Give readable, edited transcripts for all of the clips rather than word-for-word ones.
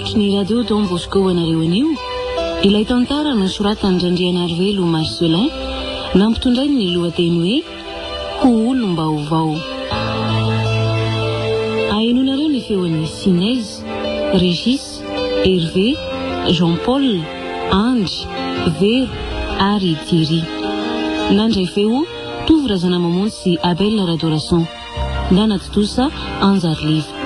Atolotry ny Radio Don Bosco ho anareo anio ilay tantara nosoratan-dRandrianarivelo Marcelin nampitondrainy ny lohateny hoe Ho olom-baovao. Ahenoanareo ny feon'i Sinez, Régis, Hervé, Jean Paul, Andry, Vero ary Thierry. Nandray feo Tovo Razanamamonjy sy Abel Radorason. Nanatontosa Anjariliva.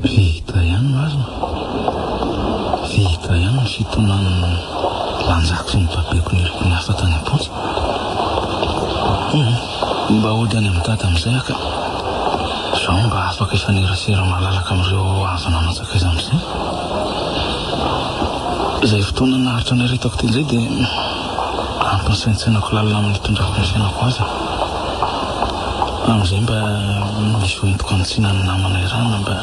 Vita ihany marina. Vita ihany ny fitonan'ny lanjako sy ny babeko niriko ny hafa tany am-ponja. Hum, mba hody any amin'i dada amin'izay aho ka. Izao mba afaka hifanerasera malalaka amin'ireo havana aman-tsakaiza amin'izay. Izay fotoana naharitra niaretako teo izay dia ampy nisaintsainako lalina amin'ny nitondrako ny fiainako azy. Amin'izay mba misy hoentiko hanitsiana ny namana iarahana mba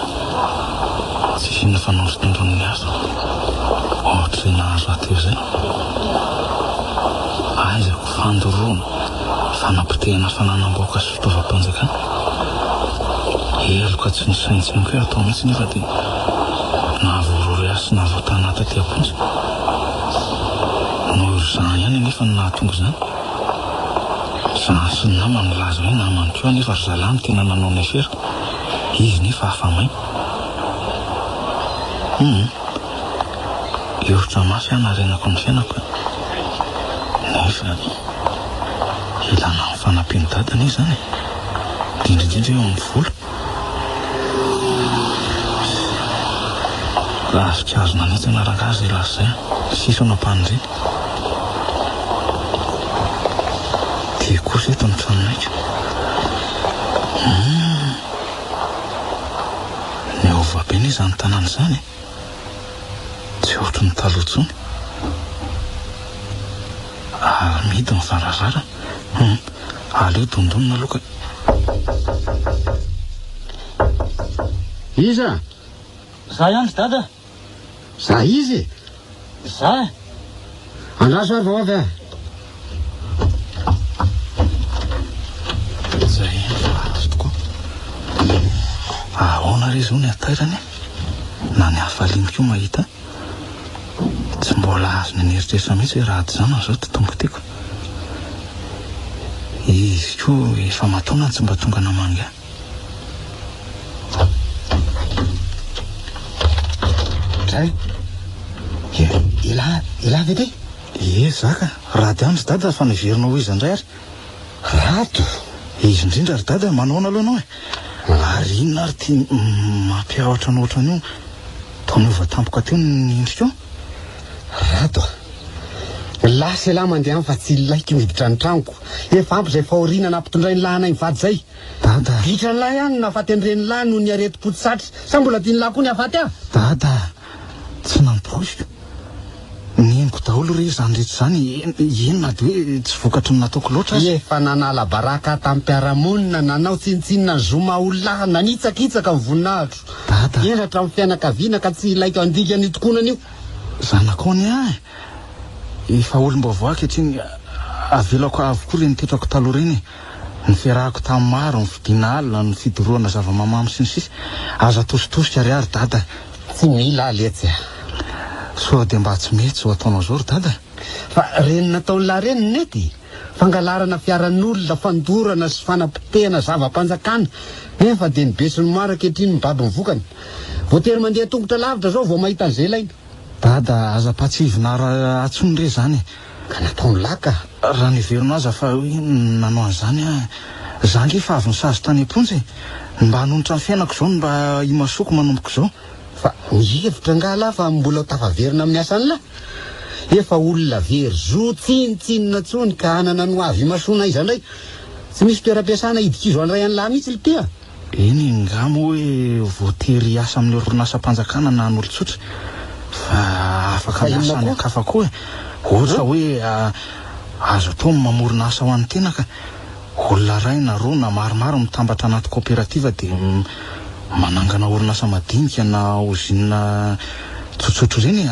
tsy hisian'ny fanondrotondroan'ny hafa ohatr'izay nahazo ahy teo izay. Aiza ko fandoroana, fanapotehana fananam-bahoaka sy fitaovam-panjakana. Heloka tsy nosaintsainiko hoe hatao mihitsy nefa dia nahavoarory ahy sy nahavoatana ahy taty am-ponja. Noho ry Jean ihany anefa no nahatonga izany. Jean sy ny namany nilaza hoe namany koa anefa ry zalahy no tena nanao ny afera. Izy nefa afa-maina. Hum. Hioritra mafy aho narenako ny fiainako e. Nefa ilana ny fanampian'i Dada anie izany e. Indrindra indrindra eo amin'ny vola. Ravinkazo nanitsana rangahy izay lasa izay an. Sisa no ampaniriana. Dia kosa eto ny tranonay ka. Hum. Niova be anie izany tanàna izany e. Tsy ohatry ny taloha intsony. Ary mihidy ny varavarana. Hum. Aleo dondonina aloha ka. Iza? Za ihany ry dada. Za iza e? Za e. Andraso ary vao avy aho. Zay avy tokoa. Ahoana re izao ny hatairany e? Na ny hafaliany koa mahita ahy. Tsy mbola azony an'eritreritra mihitsy hoe raha zanany izao ity tompo tiako. Izy koa efa aman-taonany tsy mba tonga namangy ahy. Dray. Elah, elah ve ty? Ie, za ka. Rado ihany ry dada fa niverina ho iza indray ary? Rado? Izy indrindra ry dada, manahoana aloha ianao e? Ary inona ary ity mampiahotra anao ohatran'io? Toa niova tampoka teo ny endrikao? Rado a! Lasa elah mandeha any fa tsy ilaiko miditra ny tranoko. Efa ampy izay fahoriana nampitondrain'lah anay mivady izay. Dada! Ditran'lah ihany no nahafaty an-drenin'lah noho ny aretim-po tsy satry. Sa mbola tian'lah koa ny hahafaty ahy? Dada! Tsy nampoiziko. Neniko daholo re izany rehetra izany, eny na dia hoe tsy vokatry ny nataoko loatra aza. Efa nanala baraka ahy tamin'ny mpiara-monina, nanao tsinontsinona ny zo maha olona ahy, nanitsakitsaka ny voninahitro. Dada. Eny hatramin'ny fianakaviana ka tsy ilaiko handika an'io tokonana io. Zanakao anie ahy e. Efa olom-baovao ankehitriny, avelako avokoa ireny toetrako taloha ireny e. Ny fiarahako tamin'ny maro, ny fodiana alina, ny fidorohana zava-mahamamo sy ny sisa Aza atositosika re aho ry dada. Tsy mila aho letsy a. Sao dia mba tsy mety izao ataonao izao ry dada? Fa reny nataon'lah reny no nety? Fangalarana fiaran'olona, fandorana sy fanapotehana zava-panjakana, nefa dia ny besinimaro ankehitriny mibaby ny vokany. Voatery mandeha tongotra lavitra izao vao mahita an'izay ilaina. Dada, aza ampahatsiahivina ahy intsony re izany e. Ka nataony lahy ka. Raha niheverinao aza fa hoe nanao an'izany aho, za ange efa avy nisazy tany am-ponja e! Ny mba hanonitra ny fiainako izao no mba imasoako manomboka izao. Fa mihevitra angaha lahy fa mbola ho tafaverina amin'ny asany lahy? Efa olona very zo tsinontsinona intsony ka hanana ny ho avy imasoana aiza indray? Tsy misy toeram-piasana hidikizo handray an'lahy mihitsy lty a! Eny, nga moa hoe voatery hiasa amin'ny orinasam-panjakana na an'olon-tsotra fa afaka miasa any an-kafa koa e. Ohatra hoe azo atao ny mamorona asa ho an'ny tena ka. Olona iray na roa na maromaro mitambatra anaty kaoperativa dia Manangana orinasa madinika na ozinina tsotsotra ireny e,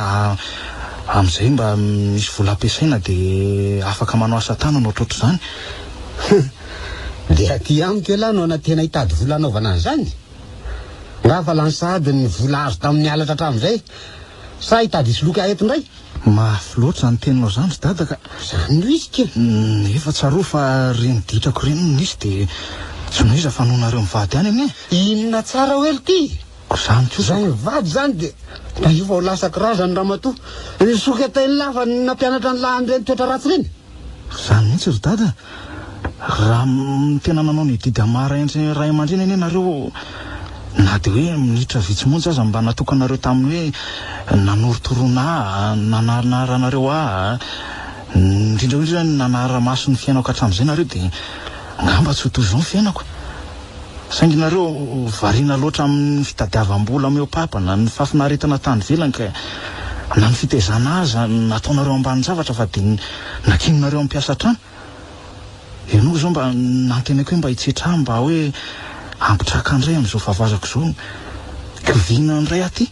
amin'izay mba misy vola ampiasaina dia afaka manao asa tanana ohatrohatr'izany. Dia aty amiko ialahy no hanantena hitady vola hanaovana an'izany? Nga fa lany sahady ny vola azo tamin'ny halatra hatramin'izay? Sa hitady hisoloky ahy eto indray? Mafy loatra izany teninao izany ry dada ka. Izany no izy ke. Nefa tsarovy fa ireny ditrako ireny no nisy dia tsy noho iza fa noho nareo mivady ihany anie. Inona tsara hoe lty? Ko izany kosa. Izay mivady izany dia mba io vao lasa kirazany ramatoa. Ny soketain'lah fa nampianatra an'lah an'ireny toetra ratsy ireny. Izany mihitsy ry dada. Raha tena nanao ny adidy amin'ny maha ray aman-dreny anie nareo na dia hoe minitra vitsy monja aza mba natokanareo tamin'ny hoe nanorotoroana ahy, nananaranareo ahy, indrindra indrindra nanara-maso ny fiainako hatramin'izay nareo dia angamba tsy ho toy izao ny fiainako. Saingy nareo variana loatra amin'ny fitadiavam-bola mihoa-papana, ny fahafinaretana tany ivelany ka na ny fitaizana ahy aza nataonareo ambanin-javatra fa dia nakininareo hampiasa hatrany. Ianao izao mba nantenaiko hoe mba hitsetra ahy mba hoe hampitraka indray amin'izao fahavazako izao. Kiviana indray aho ity.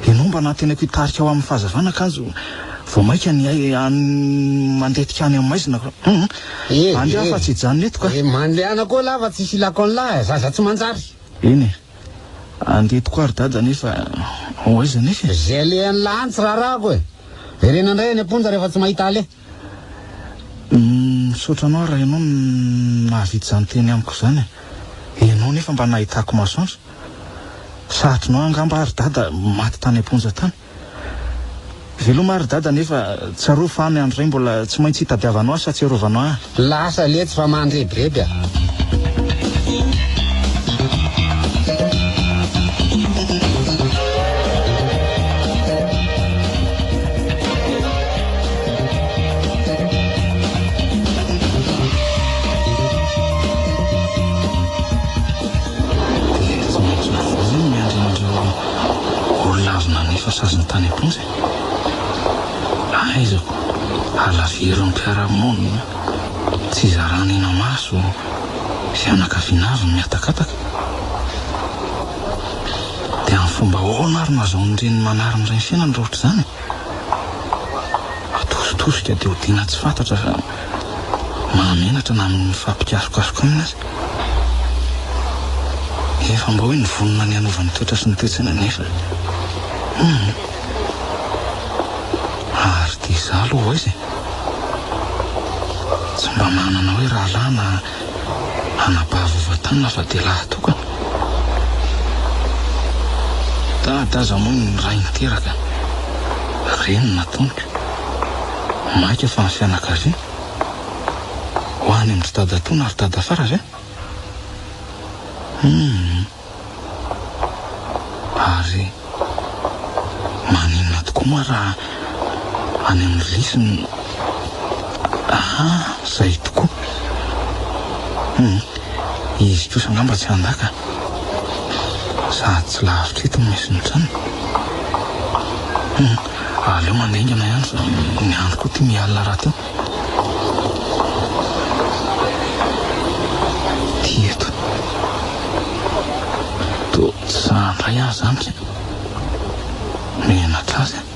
Ianao mba nantenaiko hitarika ho amin'ny fahazavana kanjo vao mainka ny any mandetika any amin'ny maizina. Hum. Eh, Andeha aho fa tsy hijanona eto ka. Eh, mandehana koa lahy fa tsisy ilako an'lah e, zaza tsy manjary. Eny e. Andeha tokoa ry dada nefa ho aiza nefa e? Izay alehan'lah any tsy raharahako e. Verena indray any am-ponja rehefa tsy mahita aleha. Misaotra anao raha ianao no nahavita izany teny amiko izany e. Ianao nefa mba nahitako masoandro. Sahatrinao angamba aho ry dada maty tany am-ponja tany. Veloma ary dada nefa tsarovy fa any andro iray mbola tsy maintsy hitadiavanao ahy sy hatsiarovanao ahy. Lasa letsy fa mandrebireby a. Dia tsy maintsy mivory ny miandry an'ireo olona avy nanefa saziny tany am-ponja e. Aiza ko, halavirin'ny mpiara-monina, tsy izarana hena-maso, fianakaviana avy no mihatakataka. Dia amin'ny fomba ahoana ary no azahoan'ireny manary ny rainy fiainany raha ohatr'izany e? Atositosika dia odiana tsy fantatra fa mahamenatra na mifampikasokasoka aminy aza. Efa mba hoe nivonona ny hanova ny toetra sy ny toe-tsaina nefa hum. Ary dia izaho aloha ho aiza e? Tsy mba manana hoe rahalahy na anabavy hovantanina fa dia lahy tokana. Dada aza moa ny ray niteraka, reny nataoniko. Maika fa ny fianakaviana. Ho any amin-dry dadatoa na ry dadafara ve? Humm. Ary maninona tokoa moa raha any amin'ny lisy no Aha, zay tokoa. Humm, izy kosa angamba tsy handà ka. Sady tsy lavitra eto no misy ny tranony. Humm, aleo mandeha haingana ihany fa ny andro koa ity mihalina rahateo. Ty eto. Toa tsy sahy indray aho izany ka. Menatra azy aho.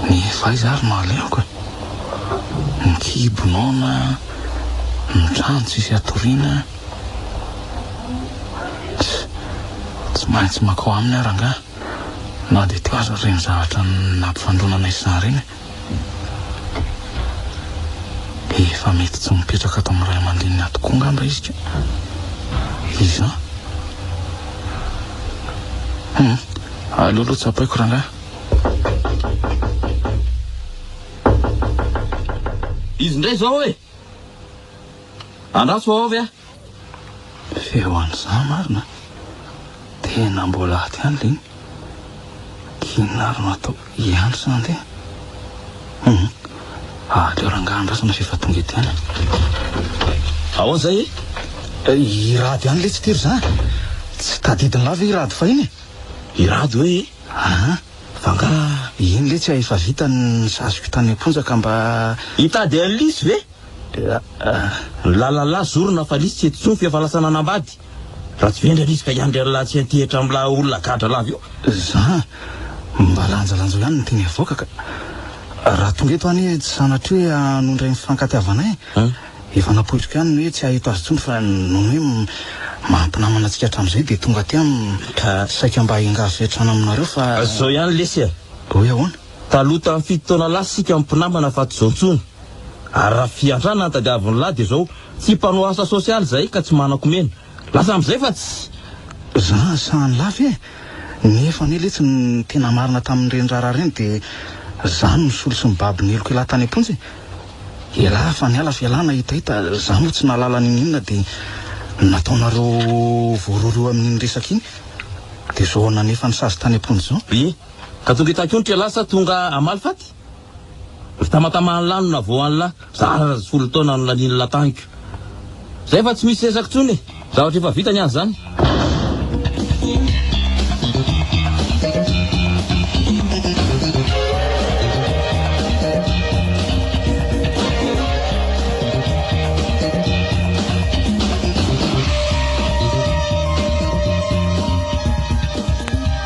Nefa aiza ary no alehako e? Ny kibo noana, ny trano tsisy hatoriana. Tss, tsy maintsy mankao aminy aho rangahy, na dia teo aza ireny zavatra nampifandona anay sy zah ireny e. Efa mety tsy mipetraka ato amin'ny ray aman-dreniny ato koa angamba izy ka. Iza? Hum, aleo aloha tsapaiko rangahy. Izy indray izao e! Andraso fa avy aho. Feo an'iza marina? Tena mbola ato ihany le iny. K'inona ary no atao hiandry sa handeha? Hum, aleo rangahy andrasana f'efa tonga eto ihany. Ahoana izay e? I Rado ihany letsy ity ry za. Tsy tadidin'lah ve i Rado fahiny e? I Rado hoe e? Aa, Fa angaha. Iny letsy a, efa vita ny saziko tany am-ponja ka mba. Hitady an'i Lisy ve? Lalala zorona fa Lisy tsy eto intsony f'efa lasa nanambady. Raha tsy vendrana izy ka hiandry an'lah tsy hiantehitra amin'lah olona gadra lava eo. Za mba lanjalanjao ihany ny teny avoaka ka. Raha tonga eto anie tsy sanatria hoe hanondray ny fifankatiavanay e. Efa napoitriko ihany ny hoe tsy hahita azy intsony fa noho ny hoe maha mpinamana antsika hatramin'izay dia tonga aty aho Ka. saika mba hiangavy fiantrana aminareo fa. Zao ihany lesy a. Hoe ahoana? Taloha tamin'ny fito taona lasa isika mpinamana fa tsy zao intsony. Ary raha fiantrana no tadiavin'lah dia zao, tsy mpanao asa sosialy zahay ka tsy manan-komena. Lasa amin'izay fa tsy. Za sahany lafy e! Nefa anie letsy ny tena marina tamin'ireny raharaha ireny dia za no nisolo sy nibaby ny heloko elah tany am-ponja e! Elah fa niala fialana hitahita, za moa tsy nahalala n'inon'inona dia nataonareo voarohirohy amin'iny resaka iny dia zao nanefa ny sazy tany am-ponja izao. Ie, ka tonga hitaky onitra elah sa tonga hamaly faty? Ry tamataman'lah no navoan'lah, zara aza folo taona no lanian'lah taniko. Zay fa tsy misy resaka intsony e! Zavatra efa vita ny azy zany.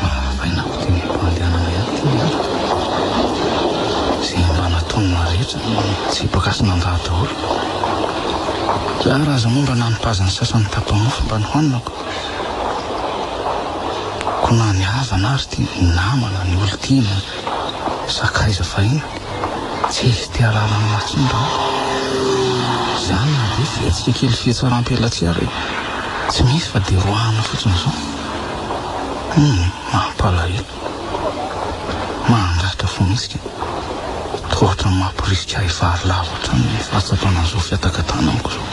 Maraina ho teny am-pandehanana ihany ity ny andro. Izay mba nataonao rehetra no tsipaka sy nandà daholo. Zara aza moa mba nanipazan'ny sasany tapa-mofo mba nohanina ko. Koa na ny havana ary ity, ny namana, ny olon-tiana, sakaiza fahiny, tsy te hahalala ny maha tsony daholo. Izany na dia fihetsika kely fihetsaram-pelatsihy ary tsy misy fa dia roahina fotsiny izao. Humm, mampalahelo. Mahandratra fo mihitsy ka. Toa ohatran'ny mamporisika ahy vary lava hatrany ny fahatsapana an'izao fihatakatahana amiko izao.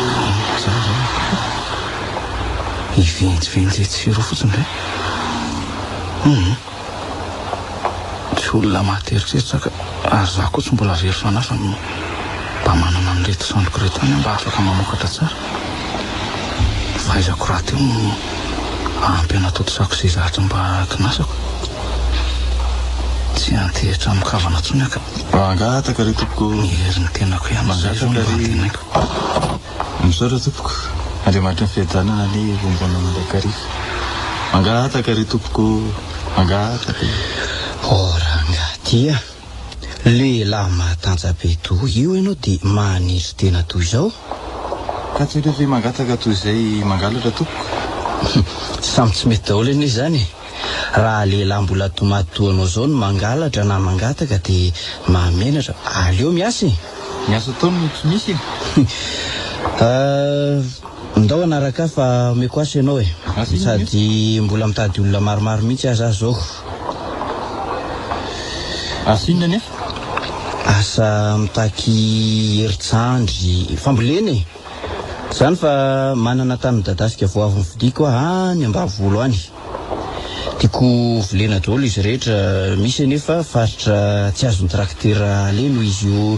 Humm, za izao hivenjivenjy etsy sy eroa fotsiny ve? Humm. Tsy olona maty eritreritra ka, ary za koa tsy mbola very fanahy fa mba manana an'ireto sandriko ireto ihany aho mba afaka mamokatra tsara. Ny fahaizako rahateo no ampy hanatontosako izay zavatra mba kinasako. Tsy hiantehitra amin-kavana intsony aho ka. Mangataka re tompoko. Ny herin'ny tenako ihany izay izao no Mangataka re. antenaiko. Misaotra tompoko. Andriamanitry ny fiadanana anie homba anao mandrakariva. Mangataka re tompoko o. Mangataka e. Oh rangahy ty a! Lehilahy mahatanja-be toa io ianao dia manetry tena toy izao? Ka tsy aleo ve mangataka toy izay mangalatra tompoko? Samy tsy mety daholo anie izany e! Raha lehilahy mbola tomaty toa anao izao no mangalatra na mangataka dia mahamenatra, aleo miasa e! Ny asa ataony no tsy misy e! Euh, ndao hanaraka ahy fa omeko asa ianao e! Asa inona io? Sady mbola mitady olona maromaro mihitsy aza aho izao. Asa inona anefa? Asa mitaky herin-tsandry, fambolena e! Izany fa manana tany midadasika vao avy novidiako aho any ambanivolo any. Tiako volena daholo izy rehetra, misy anefa faritra tsy azon'ny traktera aleha noho izy io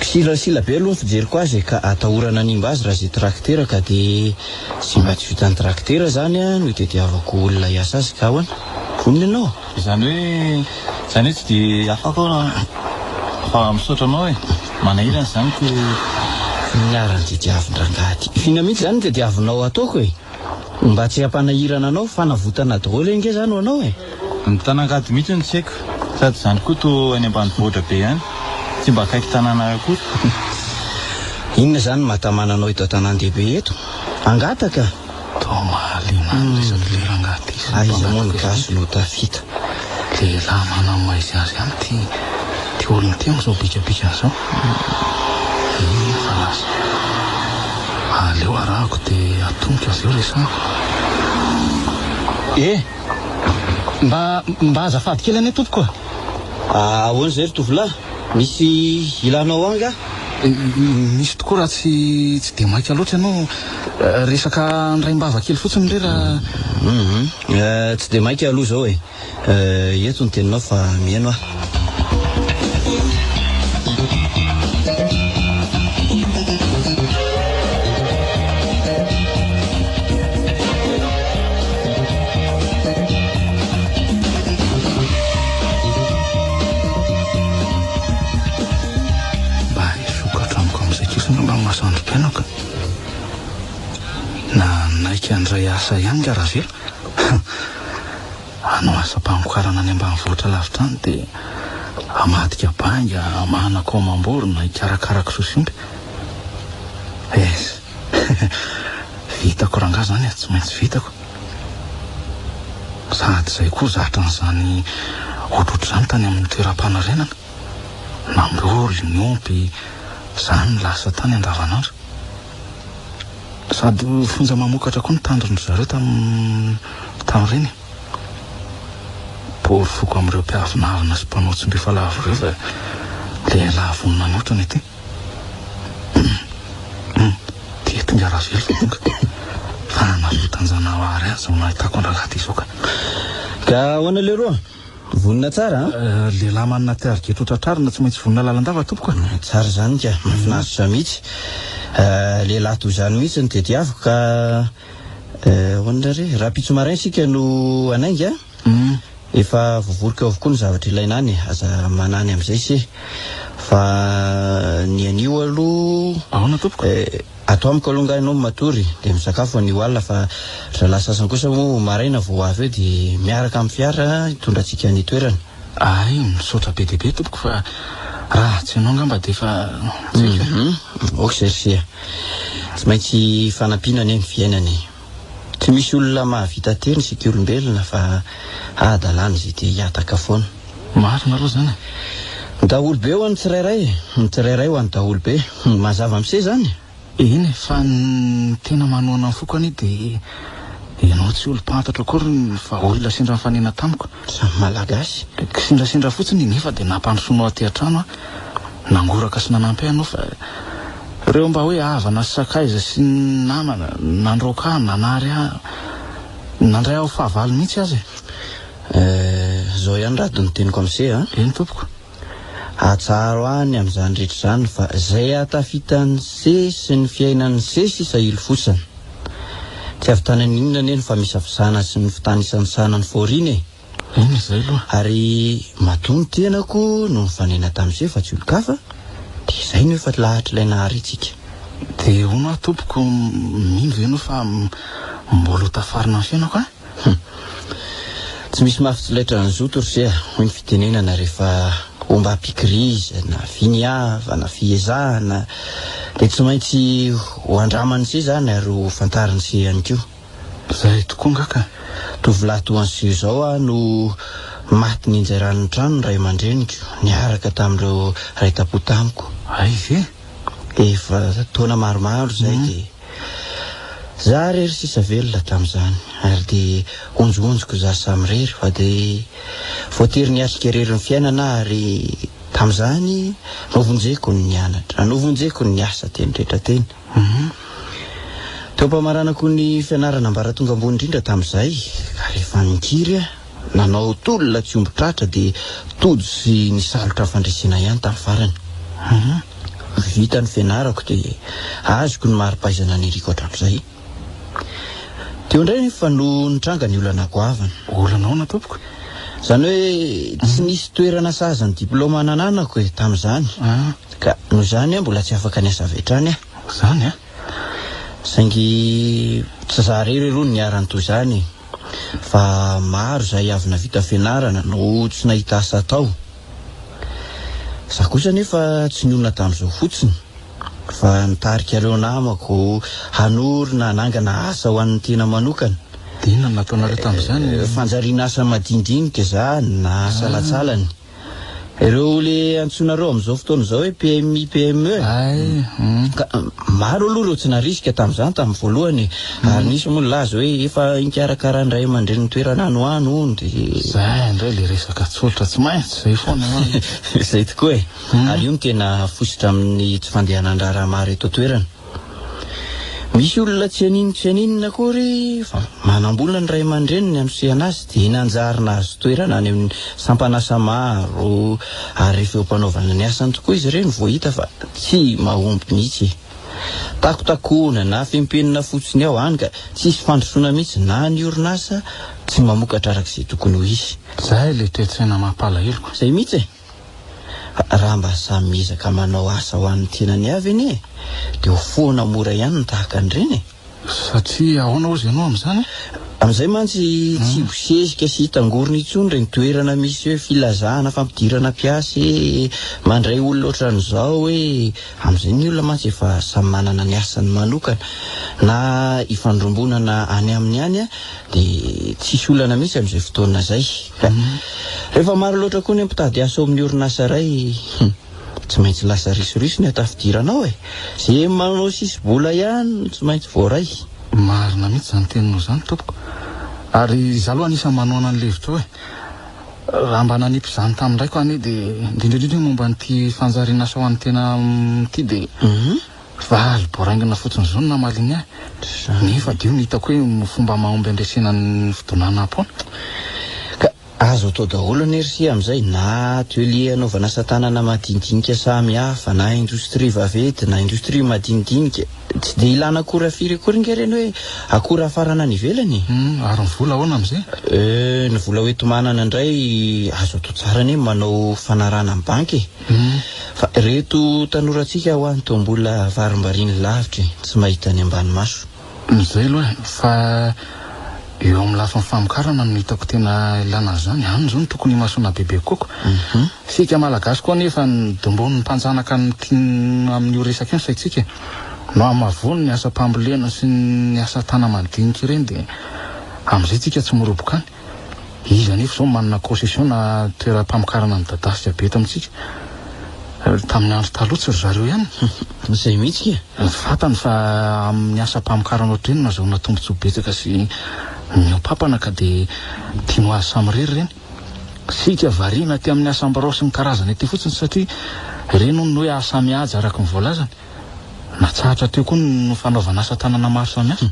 kisilasila be aloha ny fijeriko azy e, ka atahorana hanimba azy raha izay traktera ka dia izay mba tsy vitan'ny traktera izany no itadiavako olona hiasa azy ka ahoana? Vonona ianao? Izany hoe, izany hoe tsy dia afaka aho raha fa misaotra anao e, manahirana izany ko. Niara-nitediavin-drangahy ity. Inona mihitsy izany no tediavinao hataoko e? Mba tsy hampanahirana anao, fanavotana daholo ange izany ho anao e! Ny tanangady mihitsy no tsy haiko, sady izany koa toa any ambanivohitra be ihany, tsy mba akaiky tanàna akory. Inona izany no mahatamana anao eto an-tanàn-dehibe eto? Hangataka? Toa mahaliana ahy ny resak'ilay rangahy ity sy ny Aiza moa ny mpangataka gasy no tafita? Lehilahy manana ny maha izy azy ihany ity ity olona ity amin'izao bikabikany izao. Iny fa lasa. Aleo arahako dia atomiko avy eo resahako. Eh! Mba mba azafady kely anie tompoko a! Ahoana izay ry tovolahy? Misy ilanao ahy angaha? Misy tokoa raha tsy tsy dia maika loatra ianao. Resaka andraimbava kely fotsiny re raha. Hum tsy dia maika aloha izao e. Eto ny teninao fa mihaino aho. Mba hisokatra amiko amin'izay kosa angamba. maso androm-piainako. Nanaiky handray asa ihany nga Ravelo. Hanao asam-pamokarana any ambanivohitra lavitra any dia hamadika bainga, hamahana akoho amam-borona, hikarakara kisoa sy omby. Es. Vitako rangahy izany e, tsy maintsy vitako. Sady izay koa zatra an'izany ohatrohatr'izany tany amin'ny toeram-panorenana. Namboly, niompy, izany no lasa tany andavanandro. Sady fonja mamokatra koa ny tandron-dry zareo tamin'ireny e. Porofoko amin'ireo mpiavonavona sy mpanao tsindrifalavo ireo fa lehilahy vonona hanotrona ity. Dia tonga Ravelo vao tonga. Fa navotan-janahary ahy izao nahitako an-drahalahy ity izao ka. Ka ahoana leroa? Vonona tsara an? Lehilahy manana target ho tratrarina tsy maintsy vonona lalandava tompoko a! Tsara izany ka, mahafinaritra mihitsy. Lehilahy toy izany mihitsy no tediaviko ka ahoana re? Rahampitso maraina isika no hanainga an? Efa voavoriko eo avokoa ny zavatra ilaina any, aza manany amin'izay se. Fa ny anio aloha. Ahoana tompoko? Ato amiko aloha nga ianao matory dia misakafo anio alina fa ry zalahy sasany kosa moa maraina vao ho avy eo dia miaraka amin'ny fiara hitondra antsika any toerana. Hay, misaotra be dia be tompoko fa raha tsy ianao angamba dia efa tsy haiko e. Ok zay ry se a. Tsy maintsy fanampiana anie ny fiainana e. Tsy misy olona mahavita tena isika olombelona fa hadalana izay te hihataka foana. Marina aloha izany e. Ny daholobe ho an'ny tsirairay e, ny tsirairay ho an'ny daholobe. Mazava amse izany? Eny e, fa ny tena manohana ny foko anie dia ianao tsy olom-pantatro akory fa olona sendra nifanena tamiko. Samy Malagasy. Kisendrasendra fotsiny nefa dia nampandrosoanao aty an-trano aho. Nangoraka sy nanampy ahy ianao fa ireo mba hoe havana sy sakaiza sy namana nandroaka ahy, nanary ahy, nandray ahy ho fahavalo mihitsy aza e. Eh, zao ihany rado ny teniko amse a. Eny tompoko. Atsaharo any amin'izany rehetra izany fa zay hahatafitan'ny se sy ny fiainan'ny se sisa hilofosana. Tsy hahavitana n'inona anie ny famisavizana sy ny fitanisanisana ny fahoriana e. Eny izay aloha. Ary matoa ny tenako no nifanena tamin'ny se fa tsy olon-kafa dia izay no efa lahatr'ilay Nahary antsika. Dia hono aho tompoko, mino ve ianao fa mbola ho tafarina ny fiainako an? Hum. Tsy misy mafy tsy laitra ny zoto ry se a, hoy ny fitenenana rehefa ombam-pikirizana, finiavana, fiezahana dia tsy maintsy ho andraman'ny se izany ary ho fantarin'ny se ihany koa. Izay tokoa nga ka. Tovolahy toa an'i se izao aho no maty nianjeran'ny trano ny ray aman-dreniko niaraka tamin'ireo ray tampo tamiko. Hay ve? Efa taona maromaro izay dia. Za rery sisa velona tamin'izany ary dia honjohonjoko za samirery fa dia voatery niatrika irery ny fiainana aho ary tamin'izany novonjeko ny nianatra, novonjeko ny niasa teny rehetra teny. Teo am-pamaranako ny fianarana ambaratonga ambony indrindra tamin'izay ka rehefa nikiry aho nanao tolona tsy omby tratra dia tojo sy nisalotra fandresena ihany tamin'ny farany. Vita ny fianarako dia azoko ny mari-pahaizana niriko hatramin'izay. Teo indray anefa no nitranga ny olana goavana. Olana ahoana tompoko? Izany hoe tsy nisy toerana sahaza ny diplaoma nananako e, tamin'izany. Ka noho izany aho mbola tsy afaka niasa avy hatrany aho. Izany an? Saingy tsy za irery aloha no niharan'ny toy izany e. Fa maro izay avy navita fianarana no tsy nahita asa atao. Za kosa anefa tsy nionona tamin'izao fotsiny fa nitarika ireo namako hanorina hanangana asa ho an'ny tena manokana. Dia inona no nataonareo tamin'izany? Fanjariana asa madinidinika izany na salantsalany. Ireo le antsoinareo amin'izao fotoana izao hoe PMI, PME. Hay, hum. Ka maro aloha ireo tsy narisika tamin'izany tamin'ny voalohany e. Ary nisy moa nilaza hoe efa hikarakaran'ny ray aman-dreny toerana any ho any hono dia. Zay indray le resaka tsolotra tsy maintsy zay foana an. Izay tokoa e. Ary io no tena fositra amin'ny tsy fandehanan-draharaha maro eto an-toerana. Misy olona tsy haninontsy haninona akory fa manam-bola ny ray aman-dreniny hanosehana azy dia nanjary nahazo toerana any amin'ny sampan'asa maro ary rehefa eo am-panaovana ny asany tokoa izy ireny vao hita fa tsy mahomby mihitsy e. Takotakona na fempenina fotsiny ao hany ka tsisy fandrosoana mihitsy na ny orinasa tsy mamokatra araka izay tokony ho izy. Zay le toe-tsaina mampalahelo ko. Zay mihitsy e! Raha mba samy miezaka manao asa ho an'ny tenany avy anie dia ho foana mora ihany ny tahaka an'ireny e! Satria ahoana hozy ianao amin'izany e? Amin'izay mantsy tsy hibosesika sy hitangorona intsony ireny toerana misy hoe filazana fampidirana mpiasa e, mandray olona ohatran'izao e, amin'izay ny olona mantsy efa samy manana ny asany manokana na ifandrombonana any aminy any dia tsisy olana mihitsy amin'izay fotoana izay. Rehefa maro loatra koa ny mpitady asa ao amin'ny orinasa iray, tsy maintsy lasa risoriso ny hatafidirana ao e! Ze manao sisi-bola ihany no tsy maintsy voaray. Marina mihitsy izany teninao izany tompoko. Ary izaho aloha anisan'ny manohana an'ilay hevitrao e. Raha mba nanipy izany tamin-draiko aho anie dia, indrindra indrindra momba an'ity fanjarian'asa ho an'ny tena ity dia valy boraingina fotsiny izao no namaliany ahy. Nefa dia io no hitako hoe fomba mahomby handresena ny fidonanam-poana. Ka Azo atao daholo anie ry se amin'izay, na atelier anaovana asa tanana madinidinika samy hafa, na indostria vaventy, na indostria madinidinika. Tsy dia ilana akora firy akory nge ireny hoe akora hafarana any ivelany e. Humm, ary ny vola ahoana amin'izay? Euh, ny vola hoenti-manana indray azo atao tsara anie ny manao fanarahana amin'ny banky e. Fa ireto tanorantsika hoa toa mbola varimbariany lavitra e, tsy mahita ny ambany maso. Izay aloha e, fa eo amin'ny lafiny famokarana no hitako tena ilana an'izany, any izao no tokony himasoana bebe kokoa. Isika Malagasy koa anefa nodimbonin'ny mpanjanaka amin'io resaka io ny saintsika e. Nohamavoiny ny asam-pambolena sy ny asa tana-madinika ireny dia amin'izay tsika tsy miroboka any. Iza anefa izao no manana concession na toeram-pamokarana midadasika be eto amintsika? Tamin'ny andro taloha tsy ry zareo ihany. Izay mihitsy ka. Fantany fa amin'ny asam-pamokarana ohatr'ireny no azahoana tombontsoa betsaka sy mihoa-pampana ka dia tiany ho azy samirery ireny. Isika variana aty amin'ny asam-birao sy ny karazany aty fotsiny satria ireny hono no hoe asa mihaja araka ny voalazany. Natsahatra teo koa ny fanaovana asa tanana maro samihafa.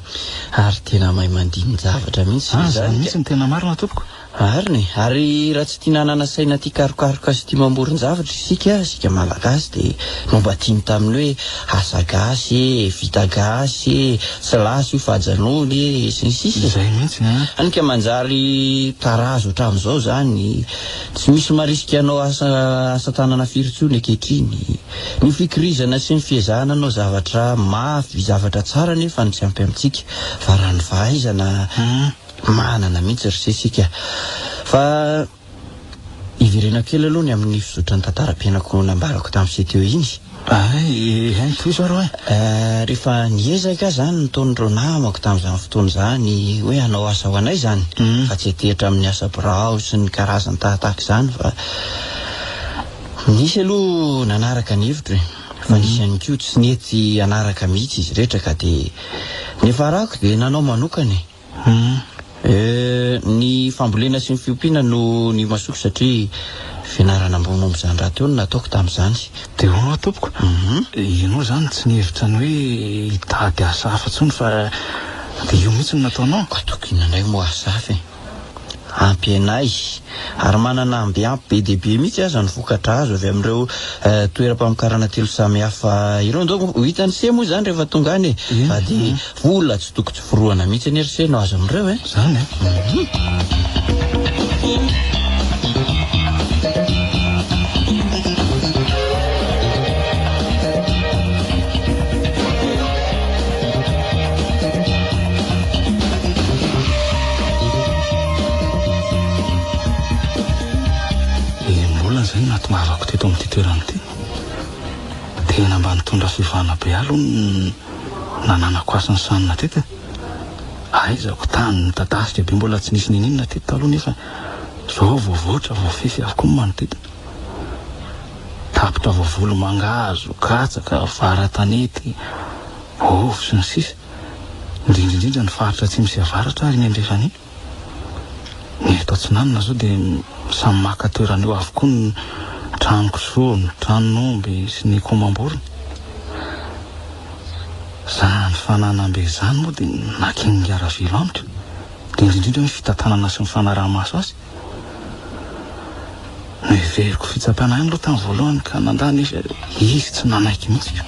Ary tena mahay mandinin-javatra mihitsy Ah, izany mihitsy no tena marina tompoko. Marina e! Ary raha tsy tia nanana saina tia karokaroka sy tia mamoron-javatra isika, isika Malagasy, dia nobatiny tamin'ny hoe asa gasy e, vita gasy e, tsy lasa io fa ajanony e, sy ny sisa e. Izay mihitsy an! Hany ka manjary tarazo hatramin'izao izany, tsy misy marisika hanao asa asa tanana firy intsony ankehitriny. Ny fikirizana sy ny fiezahana hanao zavatra mafy, zavatra tsara anefa no tsy ampy amintsika fa raha ny fahaizana manana mihitsy ry se isika. Fa hiverenako kely aloha ny amin'ny fizotran'ny tantaram-piainako nambarako tamin'ny se teo iny. Hay, hay tohizo ary oe. Rehefa niezaka aho izany nitaon'ireo namako tamin'izany fotoana izany hoe hanao asa ho anay izany fa tsy hitehitra amin'ny asa birao sy ny karazany tahatahaka izany fa Nisy aloha nanaraka ny hevitro e, fa nisy ihany koa tsy nety hanaraka mihitsy izy rehetra ka dia niafarako dia nanao manokana e. Eh, ny fambolena sy ny fiompiana no nimasoako satria fianarana ambony momba izany rahateo no nataoko tamin'izany. Dia hono hoa tompoko, ianao izany tsy nihevitra ny hoe hitady asa hafa intsony fa dia io mihitsy no nataonao? Ataoko inona indray moa asa hafa e. Ampy anay, ary manana amby ampy be dia be mihitsy aza ny vokatra azo avy amin'ireo toeram-pamokarana telo samihafa ireo. Ndao ho hitan'i se moa izany rehefa tonga any e! Fa dia vola tsy toko tsy forohana mihitsy anie ry se no azo amin'ireo e! Izany e! Enim-bolana izay no nahatongavako teto amin'ity toerana ity. Tena mba nitondra fiovana be ahy aloha ny nananako asa nisanona teto e. Aizako tany midadasika be mbola tsy nisy niniana teto taloha nefa izao voavoatra, voafefy avokoa ny manodidina. Tapitra voavoly mangahazo, katsaka, vary an-tanety, ovy sy ny sisa. Indrindra indrindra ny faritra atsimo sy avaratra ary iny andrefana iny. Ny eto atsinanana izao dia samy maka toerana eo avokoa ny trano kisoa, ny tranon'omby sy ny akoho amam-borona. Izany fananam-be izany moa dia nakin'ny Ravelo amiko, indrindra indrindra ny fitantanana sy ny fanaraha-maso azy. Noheveriko fitsapana ihany aloha tamin'ny voalohany ka nandà nefa izy tsy nanaiky mihitsy ka.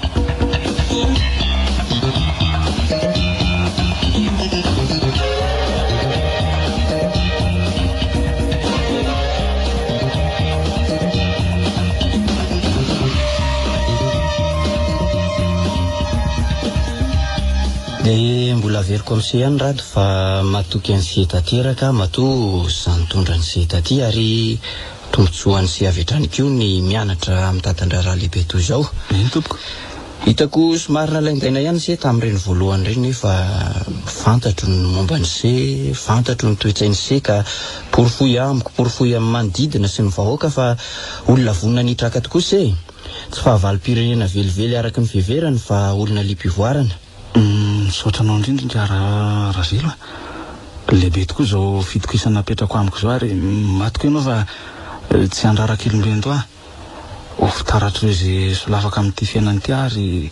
Dia mbola averiko amin'i se ihany Rado fa matoky an'i se tanteraka aho matoa za nitondra an'i se taty ary tombontsoa an'i se avy hatrany koa ny mianatra mitantan-draharaha lehibe toy izao. Eny tompoko. Hitako somary nalaindaina ihany se tamin'ireny voalohany ireny nefa fantatro ny momba an'i se, fantatro ny toe-tsain'i se ka porofoy amiko, porofoy amin'ny manodidina sy ny vahoaka fa olona vonona ny hitraka tokoa se e! Tsy fahavalom-pirenena velively araka ny fiheverany fa olona liam-pivoarana. Misaotra anao indrindra ingahy Ravelo a! Lehibe tokoa izao fitokisana apetrako amiko izao ary matoky ianao fa tsy handraraka ilombendoha aho. Ho fitaratr'ireo izay solafaka amin'ity fiainana ity ary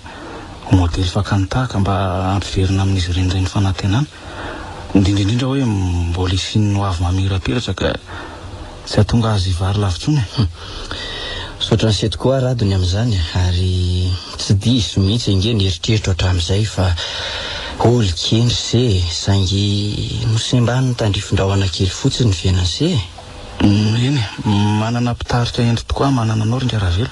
ho modely fakany tahaka mba hampiverina amin'izy ireny indray ny fanantenana. Indrindra indrindra hoe mbola hisian'ny ho avy mamirapiratra ka tsy hahatonga azy hivary lavo intsony e. Misaotra an'i Sety koa Rado ny amin'izany ary tsy diso mihitsy ange ny eritreritro hatramin'izay fa olon-kendry se e, saingy nosembanin'ny tandrifin-drahona kely fotsiny ny fiainan'i se e. Eny e, manana mpitarika hendry tokoa aho manana anao ry Ingahy Ravelo.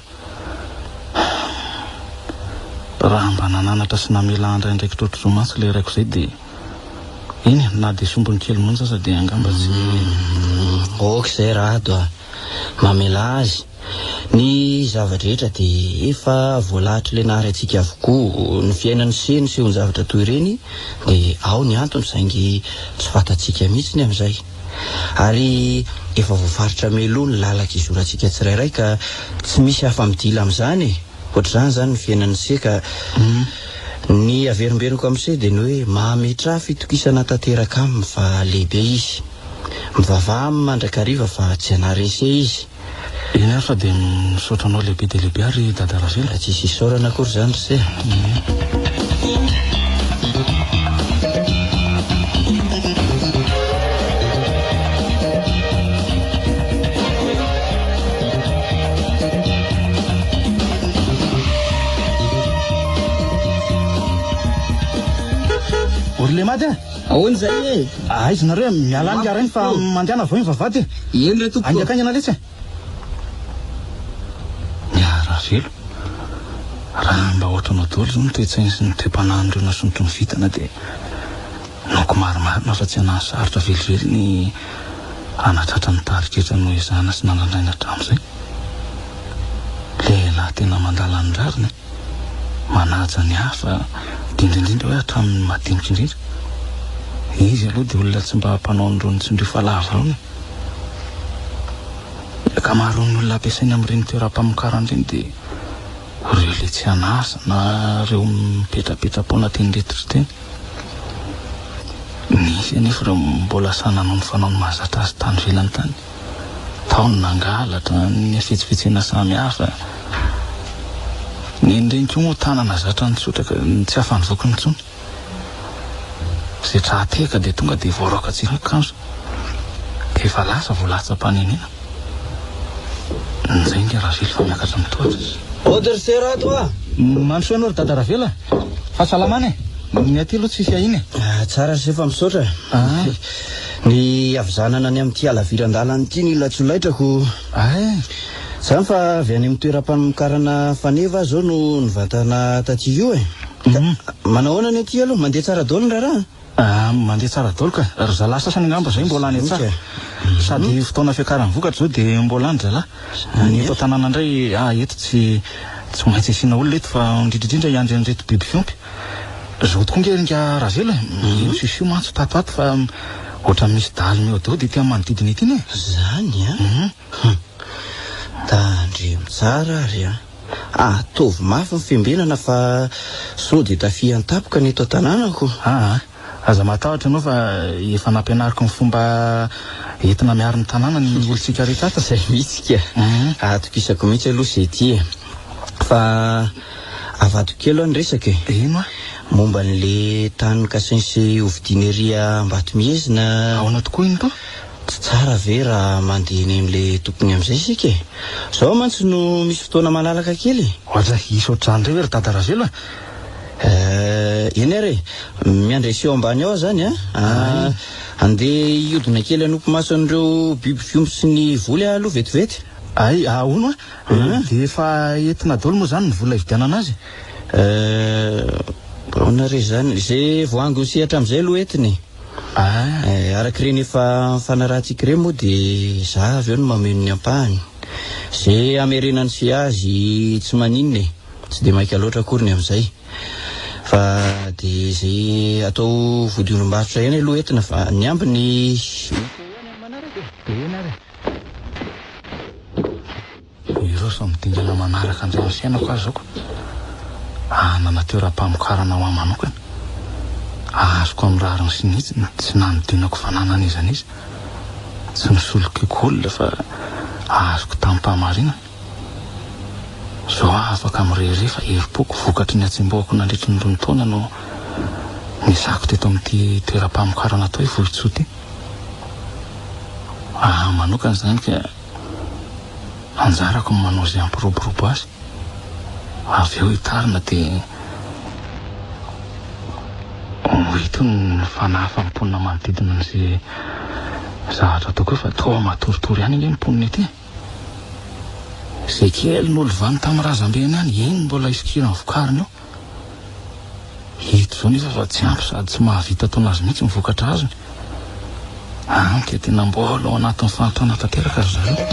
Raha mba nananatra sy namela handray andraikitra ohatr'izao mantsy ilay raiko izay dia eny e, na dia sombiny kely monja aza dia angamba tsy. Ok izay Rado a! Mamelà azy. Ny zava-drehetra dia efa voalahatr'ilay nahary antsika avokoa. Ny fiainan'ny se nisehoan-javatra toy ireny dia ao ny antony saingy tsy fantatsika mihitsy ny amin'izay. Ary efa voafaritra mialoha ny lalan-kizorantsika tsirairay ka tsy misy afa-midila amin'izany e! Ohatr'izany izany ny fiainan'ny se ka ny averimberiko amin'ny se dia ny hoe mametraha fitokisana tanteraka aminy fa lehibe izy. Mivavaha aminy mandrakariva fa tsy hanary se izy. Eny ary fa dia misaotra anao lehibe dia lehibe ary Dada Ravelo. Tsisy isaorana akory izany ry se. Ory lemady a! Ahoana izay e? Aiza nareo e? Miala any ngah rainy fa mandehana vao iny vavahady e! Eny re tompoko. Haingakaingana letsy e! Miaravelo. Raha mba ohatranao daholo izao ny toe-tsainy sy ny toe-panahin'ireo nasondrotry ny vintana dia noko marimarina fa tsy hanasarotra velively ny hanatratra ny tarigetra noezahana sy nandrandraina hatramin'izay. Lehilahy tena mandala ny rariny e! Manaja ny hafa, indrindra indrindra hoe hatramin'ny madinika indrindra. Izy aloha dia olona tsy mba mpanao an'irony tsindrio fa lavo irony e! Ny ankamaroan'ny olona ampiasainy amin'ireny toeram-pamokarana ireny dia ireo ilay tsy an'asa na ireo mipetrapetra-poana teny rehetra teny. Nisy anefa ireo mbola sahy nanao ny fanaony mahazatra azy tany ivelany tany. Tao ny nangalatra, ny hafetsifetsena samihafa. Nen'ireny koa moa tanana zatra nitsotra ka tsy afa-nivoaka intsony. Izay tra-tehaka dia tonga dia voaroaka tsy akanjo. Efa lasa vao latsa-panenena. Njay ingahy Ravelo fa miakatra ny tohatra. Aody ry sera ato a! Mandrosoa ianao ry dada Ravelo a! Fahasalamana e! Ny aty aloha tsisy ahiana e! Ah, tsara ry se fa misaotra. Ah. Ny havizanana ny amin'ity halaviran-dalana ity no ila tsolaitrako. Ah. Zany fa avy any amin'ny toeram-pamokarana faneva aho izao no nivantana taty io e. Manao ahoana ny aty aloha? Mandeha tsara daholo ny raharaha? Ah, mandeha tsara daholo ka. Ry zalahy sasany angamba izay mbola any an-tsaha. Sady fotoana fiakaran'ny vokatra izao dia mbola any ry zalahy. Ny eto an-tanàna indray, ah, eto tsy tsy maintsy asiana olona eto fa indrindra indrindra hiandry an'ireto biby fiompy. Izao tokoa ange ry ingahy Ravelo e, io sisio mantsy tato ato fa ohatran'ny misy dahalo mihaodihaody ety amin'ny manodidina ety iny e. Izany an? Hum. Tandremo tsara ary an. Ataovy mafy ny fiambenana fa sao dia tafihan-tapoka ny eto an-tanànako. Aa. Aza matahotra ianao fa efa nampianariko ny fomba entina miaro ny tanàna ny olontsika rehetra ato. Izay mihitsy ka. Atokisako mihitsy aloha izay ity e. Fa avadiko kely aloha ny resaka e. Ino a? Momba an'ilay tany nokasain'i hovidiana ery Ambatomihezina. Ahoana tokoa iny toa? Tsy tsara ve raha mandeha eny amin'ilay tompony amin'izay isika e? Izao mantsy no misy fotoana malalaka kely e! Ohatra, hisy ohatr'izany indray ve ry Dada Ravelo a? Eh, eny ary e! Miandry an'seho ambany ao aho izany a! Ah, handeha hihodina kely hanopy maso an'ireo biby fiompy sy ny voly aho aloha vetivety. Hay, ahoana hoa? Dia efa entina daholo moa izany ny vola hividianana azy? Eh, Ahoana re izany? Izay voaangon'ny sehatra amin'izay aloha entina e. Ah. Eh, araka ireny efa nifanarahantsika ireny moa dia za avy eo no mameno ny ampahany. Izay hamerenan'ny se azy tsy maninona e. Tsy dia maika loatra akory ny amin'izay. Fa dia izay atao vodiondrom-barotra ihany aloha entina fa ny ambiny hita eo ihany amin'ny manaraka e. Eny ary e. Hiroso amin'ny dingana manaraka indray amin'ny fiainako aho zao ka. Hanana toeram-pamokarana ho ahy manokana. Azoko amin'ny rariny sy ny hitsiny, tsy nanodinako fananana iza n'iza. Tsy nisolokiako olona fa azoko tamim-pahamarinana. Izao aho afaka mirehareha fa herim-poko vokatry ny hatsembohako nandritry ny roa taona no niasako teto amin'ity toeram-pamokarana atao hoe Vohitsoa ity. Ahy manokana izany ka anjarako ny manao izay hampiroborobo azy. Avy eo hitarina dia ho hita eo ny fanahafan'ny mponina manodidina an'izay zavatra ataoko eo fa toa matoritory ihany ange ny mponina ety e. Izay kely nolovany tamin'ny razambeny ihany, iny mbola ifikirany vokariny eo. Hita izao nefa fa tsy ampy sady tsy mahavita taona azy mihitsy ny vokatra azony. Any ka tena mbola ao anatin'ny fahantrana tanteraka ry zareo.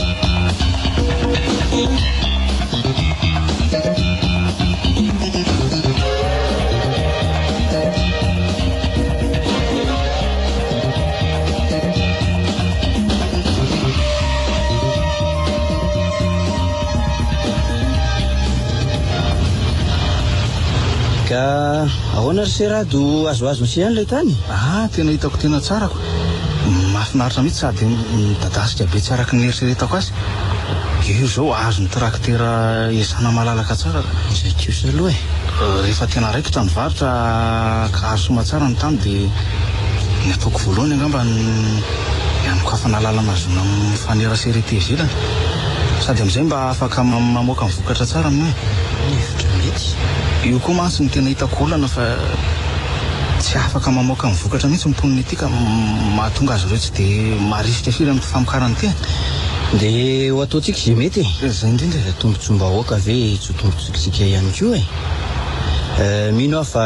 Ka ahoana ry se Rado, azoazon'i se ihany ilay tany? Ah, tena hitako tena tsara ko. Mahafinaritra mihitsy sady midadasika be tsy araka ny nieritreretako azy. Io izao azon'ny traktera iasana malalaka tsara. Izay kosa aloha e. Rehefa tena raikitra ny varotra ka azo soamatsara ny tany dia ny ataoko voalohany angamba ny hanokafana lalana ahazoana mifanerasera ety ivelany. Sady amin'izay mba afaka mamoaka ny vokatra tsara amin'io e. Hevitra mety. Io koa mantsy no tena hitako olana fa tsy afaka mamoaka ny vokatra mihitsy ny mponina ety ka mahatonga azy ireo tsy dia marisika firy amin'ity famokarana ity e. Dia ho ataontsika izay mety e. Izay indrindra e. Tombotsoam-bahoaka ve tsy ho tombotsoantsika ihany koa e. Mino aho fa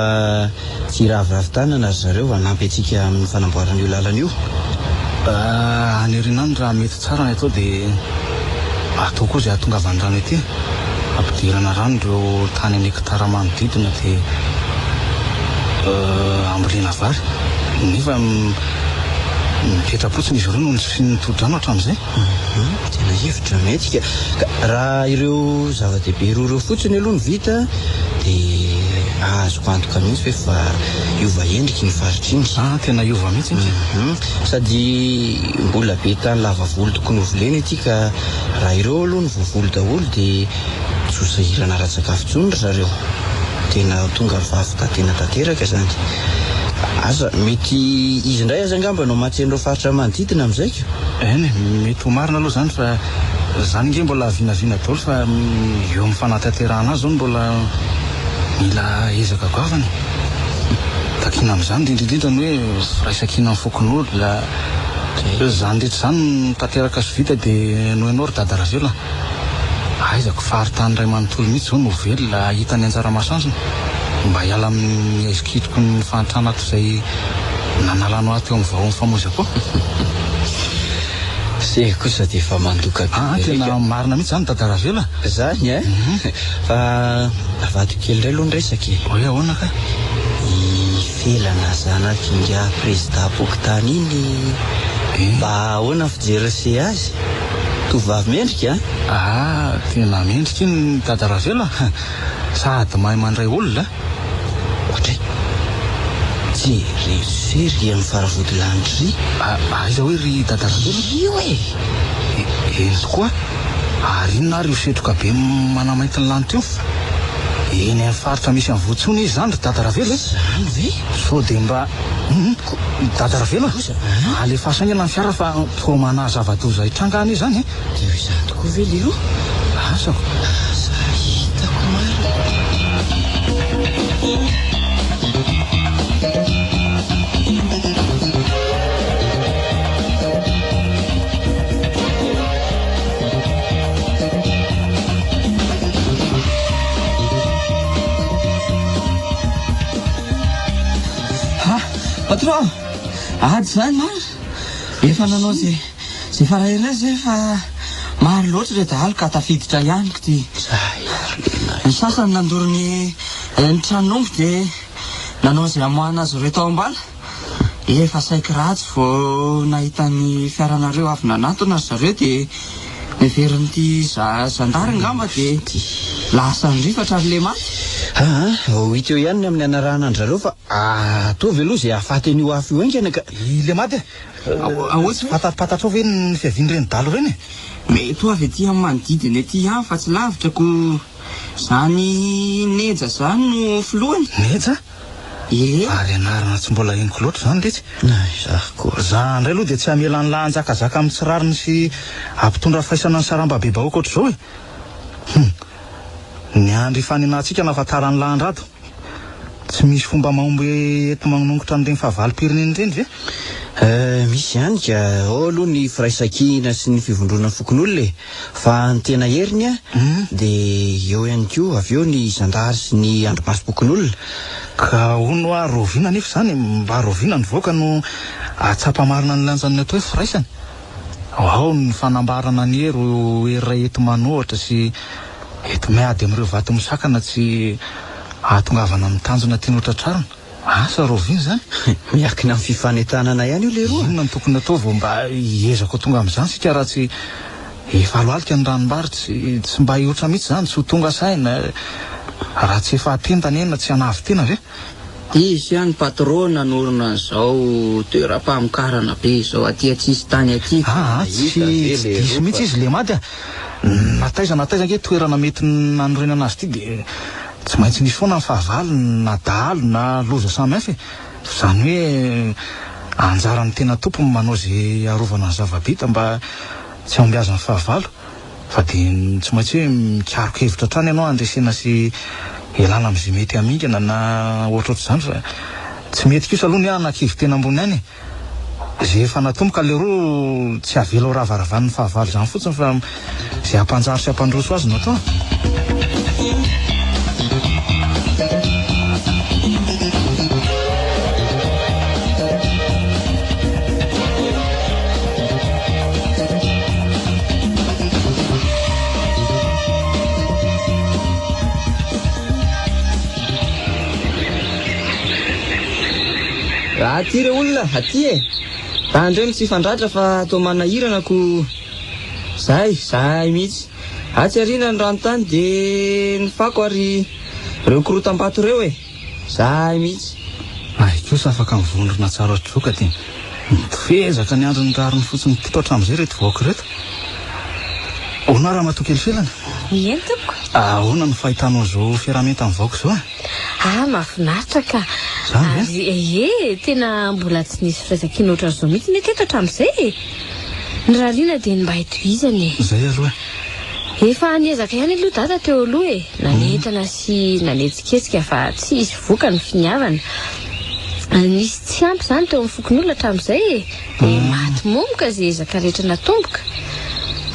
Tsy hiraviravy tanana ry zareo hanampy antsika amin'ny fanamboarana io lalana io. Any aoriana any raha mety tsara ny atao dia atao koa izay hahatongavan'ny rano ety. Ampidirana rano ireo tany an'hekitara manodidina dia ambolena vary. Nefa mipetra-potsiny izy ireo noho ny tsy fisian'ny todi-drano hatramin'izay. Tena hevitra mety ka. Ka raha ireo zava-dehibe roa ireo fotsiny aloha no vita dia azoko antoka mihitsy hoe fa hiova endrika iny faritra iny. Ah, tena hiova mihitsy iny. Sady mbola be tany lava volo tokony hovolena ity ka raha ireo aloha no voavoly daholo dia tsy ho sahirana ara-tsakafo intsony ry zareo. Tena ho tonga amin'ny fahavitantena tanteraka izany. Asa, mety izy indray aza angamba no hamatsy an'ireo faritra manodidina amin'izay ka. Eny e, mety ho marina aloha izany fa izany ange mbola vinavina daholo fa eo amin'ny fanatanterahana azy izao no mbola mila ezaka goavana e. Takiana amin'izany indrindra indrindra ny hoe firaisankinan'ny fokonolona, izany rehetra izany no tanteraka sy vita dia noho ianao ry Dada Ravelo a. Aiza ko faritany iray manontolo mihitsy izao no velona hahita ny anjara masoandrony? Mba hiala amin'ny haizikitroky ny fahantrana ato izay nanalano ahy teo amin'ny vahohon'ny famoizako. Se kosa dia efa mandoka be Ah, tena marina mihitsy izany Dada Ravelo a! Zany eh? Fa avadiko kely indray aloha ny resaka e. Hoe ahoana kay? I Felana zanak'ingahy prezida pokontany iny mba ahoana ny fijerin'i Se azy? Tovovavy mendrika an! Ah, tena mendrika iny Dada Ravelo a! Sady mahay mandray olona. Ohatray. Jereo se ry amin'ny faravodilanitra ry. Aiza hoe ry Dada Ravelo? Io e! Eny tokoa. Ary inona ary io setroka be manamainty ny lanitra io? Eny amin'ny faritra misy an'i Vohitsona izy izany ry Dada Ravelo e! Izany ve? Sao dia mba. Hum, Dada Ravelo a! Alefaso haingana ny fiara fa toa manahy zava-doza hitranga any izany e! Dia ho izany tokoa ve leroa? Asako. Asa hitako marina. Patron, ady izany marina. Efa nanao ze ze fara-iray zay fa maro loatra ireo dahalo ka tafiditra ihany ko ty. Ny sasany nandoro ny ny tranon'omby dia nanao izay hamoahana azy ireo tao am-bala. Efa saiky ratsy vao nahita ny fiaranareo avy nanatona ry zareo dia neverin'ity zandary angamba dia lasa nirifatra ry lematy. Aa, ho hita eo ihany ny amin'ny hanarahana an-dry zareo fa ataovy aloha izay hahafaty an'io afo io haingana ka. I Lematy e! Ahoana? Tsy fantapantatrao ve ny fiavian'ireny dahalo ireny e? Mety ho avy aty amin'ny manodidina ety ihany fa tsy lavitra ko izany Neja izany no filohany. Neja? Ee. Ary anarana tsy mbola henoko loatra izany letsy. Izaho koa. Za indray aloha dia tsy hamela an'lah hanjakazaka amin'ny tsy rariny sy hampitondra faisana ny sarambabebahoaka ohatr'izao e! Hum. Ny andro hifanenantsika no ahafantaran'lah an-dRado. Tsy misy fomba mahomby enti-manongotra an'ireny fahavalom-pirenena ireny ve? Eh, misy ihany ka. Ao aloha ny firaisankina sy ny fivondronan'ny fokonolona e. Fa ny tena heriny dia eo ihany koa avy eo ny zandary sy ny andrimasom-pokonolona. Ka hono hoa rahoviana anefa izany e? Mba rahoviana ny vahoaka no hahatsapa marina ny lanjan'ny atao hoe firaisana? Ao ny fanambarana ny hery ho hery iray enti-manohatra sy enti-miady amin'ireo vato misakana tsy hahatongavana amin'ny tanjona tiana hotratrarina. Asa rahoviana izany? Miankina amin'ny fifanentanana ihany io leroa. Inona no tokony atao vao mba hiezaka ho tonga amin'izany isika raha tsy efa alohalika ny ranombary? Tsy tsy mba hihoatra mihitsy izany, tsy ho tonga saina raha tsy efa hatendana tsy hanavy tena ve? Izy ihany patron nanorina an'izao toeram-pamokarana be izao aty antsisintany aty. Aa tsy tsy diso mihitsy izy Lemady a! Na taiza na taiza ange toerana mety nanorenana azy ity dia tsy maintsy nisy foana ny fahavalo na dahalo na loza samihafa e! Izany hoe anjaran'ny tena tompony manao izay hiarovana ny zava-bita mba tsy hahombiazan'ny fahavalo. Fa dia tsy maintsy hoe mikaroka hevitra hatrany ianao handresena sy hialana amin'izay mety hamingana na ohatrohatr'izany fa tsy mety kosa aloha ny ahy hanakivy tena ambony any e! Izay efa natomboka leroa tsy avela ho ravaravan'ny fahavalo izany fotsiny fa izay hampanjary sy hampandroso azy no atao. Aty re olona, aty e! Tandremo tsy hifandratra fa toa manahirana ko. Zay, zay mihitsy. Atsy aoriana ny ranontany dia ny fako ary ireo korotam-bato ireo e! Zay mihitsy. Ahy kosa afaka mivondrona tsara ohatr'izao ka dia mitofezaka ny andron'ny rariny fotsiny teto hatramin'izay ireto vahoaka ireto. Ahoana ramatoa kely felana? Eny tompoko. Ahoana no fahitanao izao fiaraha-mientan'ny vahoaka izao e? Ah, mahafinaritra ka. Izany ve? Ary ie, tena mbola tsy nisy firaisankina ohatran'izao mihitsy anie teto hatramin'izay e. Ny rariana dia ny mba hitohizana e. Izay aloha e. Efa niezaka ihany aloha Dada teo aloha e, nanentana sy nanetsiketsika fa tsy hisy vokany ny finiavana. Nisy tsy ampy izany teo amin'ny fokonolona hatramin'izay e, dia maty momoka izay ezaka rehetra natomboka.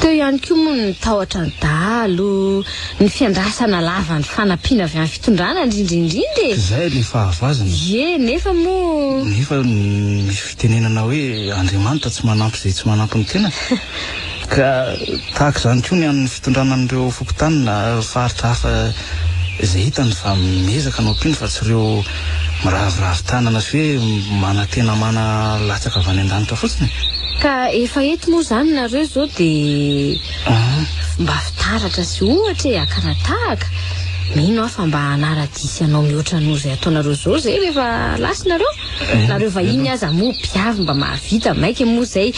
Teo ihany koa moa ny tahotra ny dahalo, ny fiandrasana lava ny fanampiana avy amin'ny fitondrana indrindra indrindra e. Izay ilay fahavoazana. Ie, nefa moa. Nefa misy fitenenana hoe Andriamanitra tsy manampy izay tsy manampy ny tenany. Ka tahaka izany koa ny an'ny fitondrana an'ireo fokontany na faritra hafa izay hitany fa miezaka no ampiany fa tsy ireo miraviravy tanana sy hoe manantena mana latsaka avy any an-danitra fotsiny e. Ka efa eto moa izany nareo izao dia mba fitaratra sy ohatra e, hakana tahaka. Mino aho fa mba hanara-dia sy hanao mihoatra noho izay ataonareo izao izay rehefa lasa nareo. Nareo vahiny aza moa mpiavy mba mahavita maika moa izay.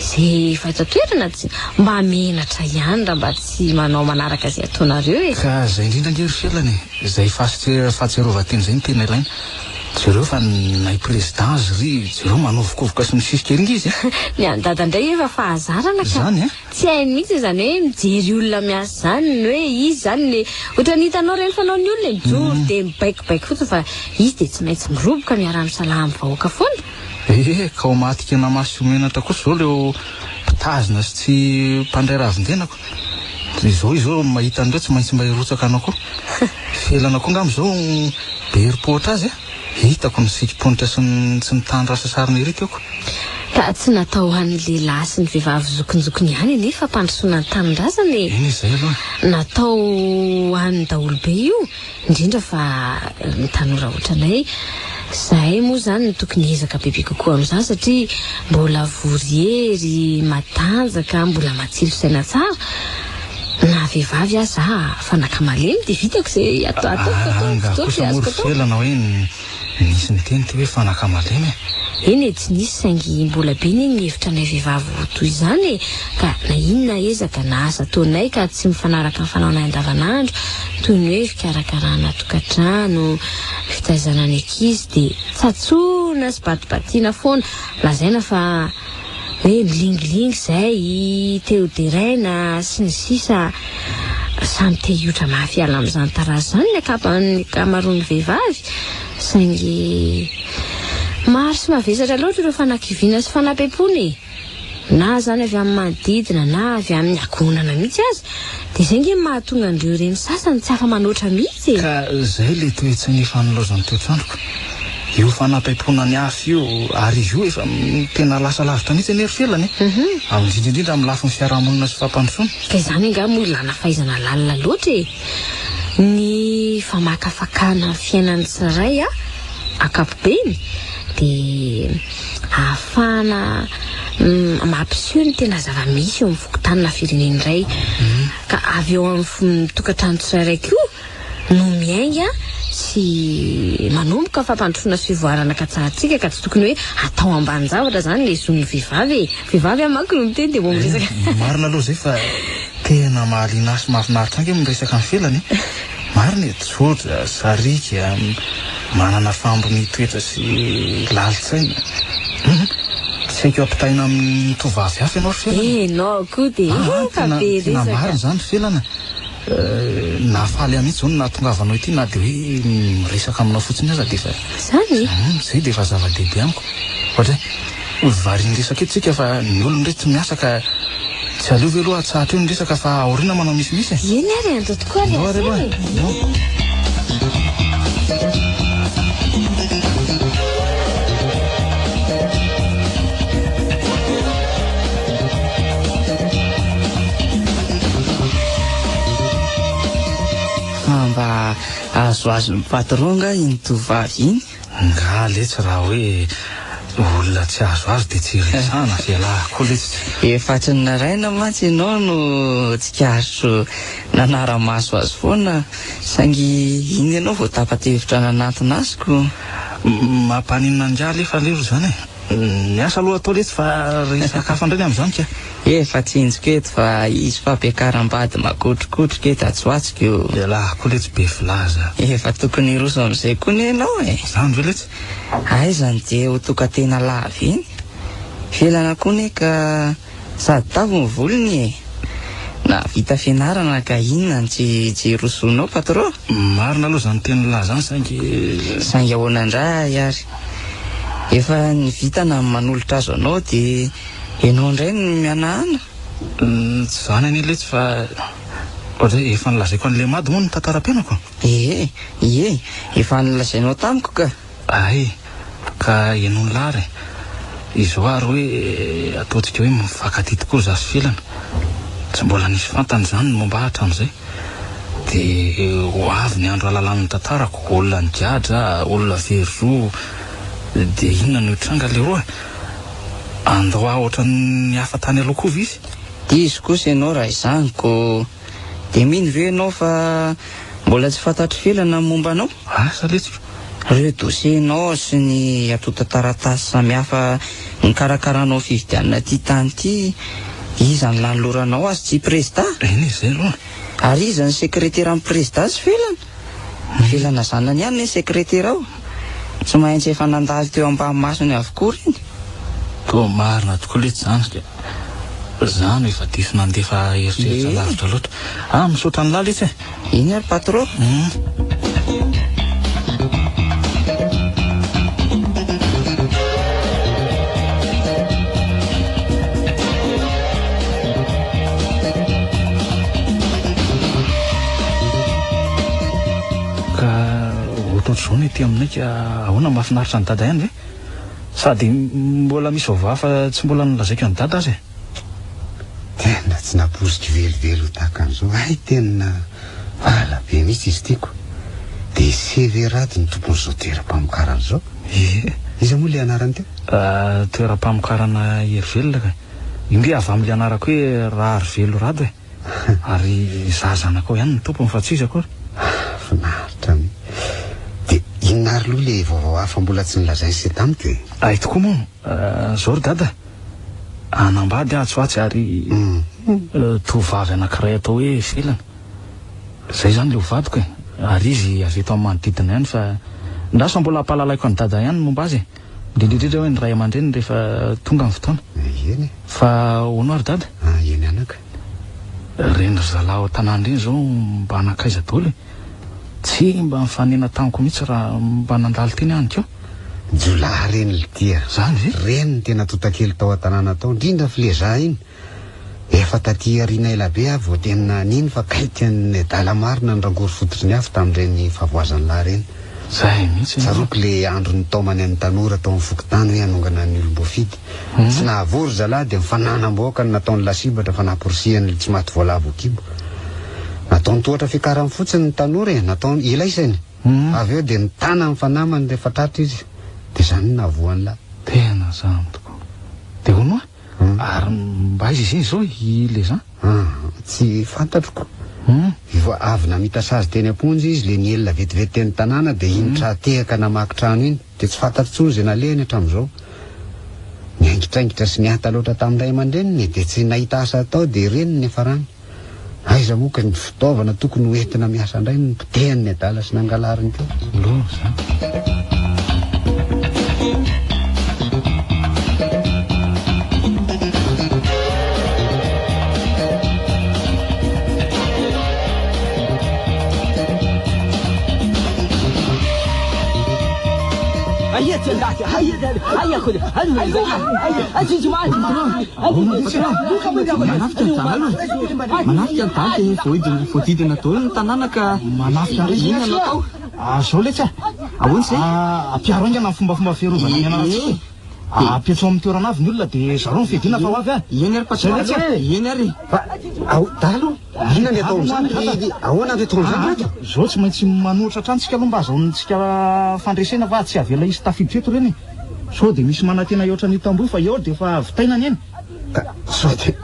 Ze efa eto an-toerana tsy mba menatra ihany raha mba tsy manao manaraka izay ataonareo e. Ka zay indrindra ange ry Felana e, zay fahatsiarovan-tena zay no tena ilaina. Jereo fa nay président azy ry, jereo manovokovoka sy misisika ery nge izy e. Ny an'i Dada indray efa fahazarana ka. Zany e. Tsy hainy mihitsy izany hoe mijery olona miasa izany, ny hoe izy izany le ohatran'ny hitanao ireny fanaon'ny olona e, mijoro dia mibaikobaiko fotsiny fa izy dia tsy maintsy miroboka miara-misalahy amin'ny vahoaka foana. Ee, ka ho maty kenamaso sy ho menatra kosa izao ireo mpitazona sy tsy mpandray ravin-denako. Izao izao mahita an'ireo tsy maintsy mba hirotsaka anao koa. Felana koa angamba izao Be herim-po ohatr'azy a! Hitako ny sikim-ponitra sy ny tsy ny tany rasasarina ery teoko. Ka tsy natao ho an'ny lehilahy sy ny vehivavy zokinjokiny ihany anie fampandrosoana ny tanindrazana e! Eny izay aloha. Natao ho an'ny daholobe io, indrindra fa ny tanora ohatranay. Izahay moa izany no tokony hiezaka bebe kokoa amin'izany satria mbola vory hery, matanjaka, mbola matsilo saina tsara. Na vehivavy aza aho, fanaka malemy dia vitako izay ataoko, ataoko, Angaha ataoko kosa izay moa azoko ry atao. Felana hoe nisy niteny ity hoe fanaka malemy e? Eny e, tsy nisy saingy mbola be anie ny hevitra anay vehivavy ho toy izany e! Ka na inona ezaka na asa ataonay ka tsy mifanaraka amin'ny fanaonay andavanandro, toy ny hoe fikarakarana tokantrano, fitaizana ny ankizy dia tsatsoina sy batibatiana foana, lazaina fa hoe milingilingy izay, te ho deraina, sy ny sisa Samy te hiotra mafy hiala amin'izany tarazo izany ny ankamaroan'ny vehivavy, saingy maro sy mavesatra loatra ireo fanakiviana sy fanapempoana e! Na izany avy amin'ny manodidina na avy amin'ny ankohonana mihitsy aza, dia izay ange no mahatonga an'ireo reny sasany tsy afa-manoatra mihitsy e! Ka izay ilay toe-tsaina efa nilaozan'ny toetr'androko. Io fanapempoana ny hafa io, ary izy io efa tena lasa lavitra mihitsy anie ry Felana e! Amin'ny indrindra indrindra amin'ny lafiny fiarahamonina sy fampandrosoana. Ka izany angaha moa ilana fahaizana lalina loatra e! Ny famakafakana ny fiainan'ny tsirairay ankapobeny dia ahafahana mampiseho ny tena zava-misy eo amin'ny fokontany na firenena iray. Ka avy eo amin'ny tokantrano tsirairay koa no miainga sy manomboka fampandrosoana sy fivoarana katsahantsika ka tsy tokony hoe atao ambanin-javatra izany ilay zon'ny vehivavy e! Vehivavy aho manko no miteny dia vao miresaka. Marina aloha izay fa tena mahaliana ahy sy mahafinaritra ahy ange miresaka amin'ny felana e! Marina e, tsotra, sariaka, manana fambony toetra sy lalin-tsaina. Hum, tsy haiko ampitahaina amin'ny tovovavy hafa ianao ry felana e! Enao koa dia efa be resaka. Tena marina izany ry felana. Nahafaly ahy mihitsy izao ny nahatongavanao ity na dia hoe miresaka aminao fotsiny aza dia efa Izany? Izay dia efa zava-dehibe amiko. Ohatra hoe variana resaka eto isika fa ny olona indray tsy miasa ka tsy aleo ve aloha atsahatra eo ny resaka fa aoriana manao misimisy e? Eny ary andao tokoa ary Andao ary aloha e. Andao. Fa mba azoazon'ny patron nga iny tovovavy iny? Nga letsy raha hoe olona tsy azo azo dia tsy resahana f'ialahy koa letsy tsy. Efa hatry ny naraina mantsy ianao no tsikaritro nanara-maso azy foana saingy iny ianao vao tapa-kevitra nanantona azy ko. Mampaninona angaha alefa leroa izany e? Ny asa aloha atao letsy fa resaka hafa indray ny amin'izany ka. Efa tsinjoko eto fa hisy fampiakaram-bady makotrokotroka eto atsy ho atsy ko. Ialahy koa letsy be filaza. Efa tokony hiroso amin'izay koa ne ianao e. Izany ve letsy? Aiza no dia ho tokan-tena lava iny? Felana koa ne ka sady tavy ny volony e. Nahavita fianarana ka inona no tsy tsy hirosoanao patro? Marina aloha izany tenin'lah izany saingy. Saingy ahoana indray ary? Efa ny vintana no manolotra azy anao dia ianao indray no mihanahana? Tsy izany anie letsy fa ohatra hoe efa nolazaiko an'i Lemady moa ny tantaram-piainako? Ee, ie, efa nolazainao tamiko ka. Hay, ka henoin'lah ary e. Izao ary hoe ataontsika hoe mifankatia tokoa za sy Felana. Tsy mbola nisy fantany izany ny momba ahy hatramin'izay. Dia ho avy ny andro hahalalany ny tantarako, olona nigadra, olona very zo. Dia inona no hitranga leroa? Handao ahy ohatran'ny hafa tany aloha koa ve izy? Diso kosa ianao raha izany ko. Dia mino ve ianao fa mbola tsy fantatr'i Felana ny momba anao? Asa letsy. Ireo dossier-nao sy ny antontan-taratasy samihafa nikarakaranao fividianana ity tany ity, iza no nanoloranao azy? Tsy i Prezida? Eny e, izay aloha. Ary iza no sekreteran'i Prezida sy Felana? Felana zanany ihany ny sekretera ao. Tsy maintsy efa nandalo teo ambany masony avokoa ireny. Toa marina tokoa letsy izany ka. Za no efa diso nandefa eritreritra lavitra loatra. Ah, misaotra an'lah letsy e. Iny ary patro. Ka. Kanto ohatr'izao ny aty aminay ka ahoana mahafinaritra an'i Dada ihany ve? Sady mbola misy vaovao hafa tsy mbola nolazaiko an'i Dada aza e. Tena tsy nampoiziko velively ho tahaka an'izao. Hay tena vala be mihitsy izy ity ko. Dia CV Rado no tompon'izao toeram-pamokarana izao. Ie. Iza moa ilay anarany teo? Toeram-pamokarana Herivelona ka. Io nge avy amin'ilay anarako hoe Raharivelo Rado e. Ary izaho zanakao ihany no tompony fa tsy izy akory. Mahafinaritra mihitsy. Dia inona ary aloha ilay vaovao hafa mbola tsy nolazain'i se tamiko e? Hay tokoa moa. Izao ry dada, hanambady aho atsy ho atsy ary tovovavy anankiray atao hoe Felana. Izay izany ilay ho vadiko e. Ary izy avy eto amin'ny manodidina ihany fa ndraso mbola hampahalalaiko an'i dada ihany ny momba azy e. Indrindra indrindra hoe ny ray aman-dreniny rehefa tonga ny fotoana. Eny e. Fa hono ary dada? Eny anaka. Ireny ry zalahy ao an-tanàna ireny izao mba nankaiza daholo e? Tsy mba nifanena tamiko mihitsy raha mba nandalo teny aho aninkeo. Jiolahy ireny Lydia. Zany ve? Ireny no tena tontakely tao an-tanàna tao, indrindra Filezà iny. Efa taty aoriana elabe aho vao tena nino fa kay tena adala marina ny rangory fototry ny afo tamin'ireny fahavoazan'lahy ireny. Zay mihitsy anie. Tsaroako le andro nitaomany an'ny tanora tao amin'ny fokontany hoe hanongana ny olom-boafidy. Tsy nahavoa ry zalahy dia mifananam-bahoaka no nataony lasibatra fa namporisihany tsy maty voalavo kibo. Nataony tohatra fiakarany fotsiny ny tanora e, nataony ilaisany. Avy eo dia nitana ny fanamany rehefa tratra izy. Dia izany no nahavoa an'lah. Tena zany tokoa. Dia hono hoa? Ary mba aiza izy iny izao i Lezan? Tsy fantatro ko. Vao avy namita sazy teny am-ponja izy le nielina vetivety teny tanàna dia iny tra-tehaka namaky trano iny. Dia tsy fantatro intsony izay nalehany hatramin'izao. Niaingitraingitra sy nihanta loatra tamin'ny ray aman-dreniny dia tsy nahita asa atao dia ireny no niafarany. Aiza moa ka ny fitaovana tokony ho entina miasa indray no nopotehan'ny adala sy nangalariny koa. Loza. Manafika ny dahalo e! Manafika ny dahalo dia voaidina voadidina daholo ny tanàna ka Manafika indray inona no atao? Ah, zao letsy a! Ahoana izay? Ah, ampiaro haingana ny fombafomba fiarovana ny ananantsika e! Ampetso amin'ny toerana avy ny olona dia zareo ny fiadiana fa ho avy a! Eny ary Zay letsy a! Eny ary! Fa ao dahalo, inona ny atao amin'izany ry ahoana ny atao amin'izany Rado? Zao tsy maintsy manohitra hatrany tsika aloha mba ahazoantsika fandresena fa tsy avela hisy tafiditra eto ireny e! Sao dia misy manantena hihoatra an'io tamboho io fa eo dia efa vitaina ny eny. Ka sao dia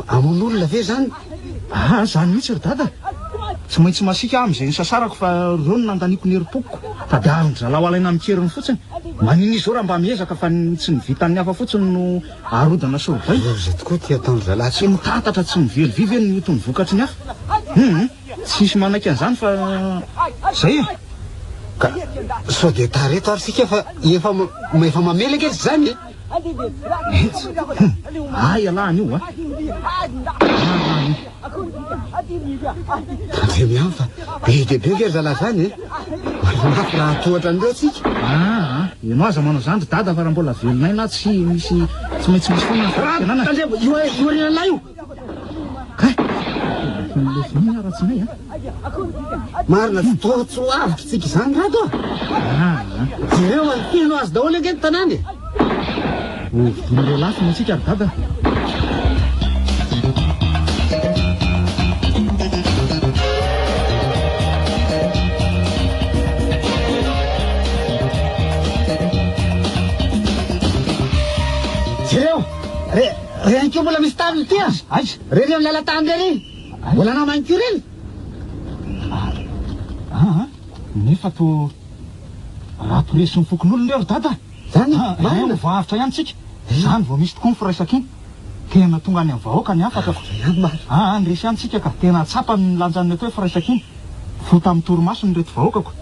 hamono olona ve izany? Aa izany mihitsy ry dada. Tsy maintsy masiaka aho amin'izay nisasarako fa ireo no nandaniako ny herim-poko. Tadiavin-dry zalahy ho alaina amin-keriny fotsiny. Maninona izy izao raha mba miezaka fa ny tsy ny vitan'ny hafa fotsiny no arodana sy robaina. Loza tokoa ity ataon-dry zalahy Tsy mitatatra tsy mively vy ve ny oton'ny vokatry ny hafa? Hum. Tsy misy manaiky an'izany fa zay e! Ka sao dia tara eto ary isika fa efa efa mamely ange izany e! Etsy! Hum! Hay ialahy anio a! Hay ialahy anio. Tandremo ihany fa be dia be ange ry zalahy izany e! Mafy raha tohatra an'ireo tsika. Aa! Ianao aza manao izany ry dada fa raha mbola velon'aina aho tsy misy tsy maintsy misy foana ny fanantenana. Tandremo! Io io aorianan'ilay io! Kay! Lefy raha tsy may a! Marina tsy toa tsy ho avotra tsika izany Rado a! Aa! Jereo a! Feno azy daholo ange ny tanàna e! Ho vidian'ireo lafo ny antsika ry dada. Jereo! Re! Reny koa mbola misy taviny ity a! Aiza? Reny amin'ny lalan-tany reny! Mbola namany koa reny! Aa, nefa toa raha toresin'ny fokonolona ireo ry dada! Zany? Ah, Marina? Ho voaavotra ihany tsika! Zany vao misy tokoa ny firaisankina! Tena tonga any amin'ny vahoaka ny hafatra ko! Ihany marina! Aa, niresy ihany tsika ka! Tena tsapa ny lanjan'ny atao hoe firaisankina! Fo tamin'ny torimasony ireto vahoakako!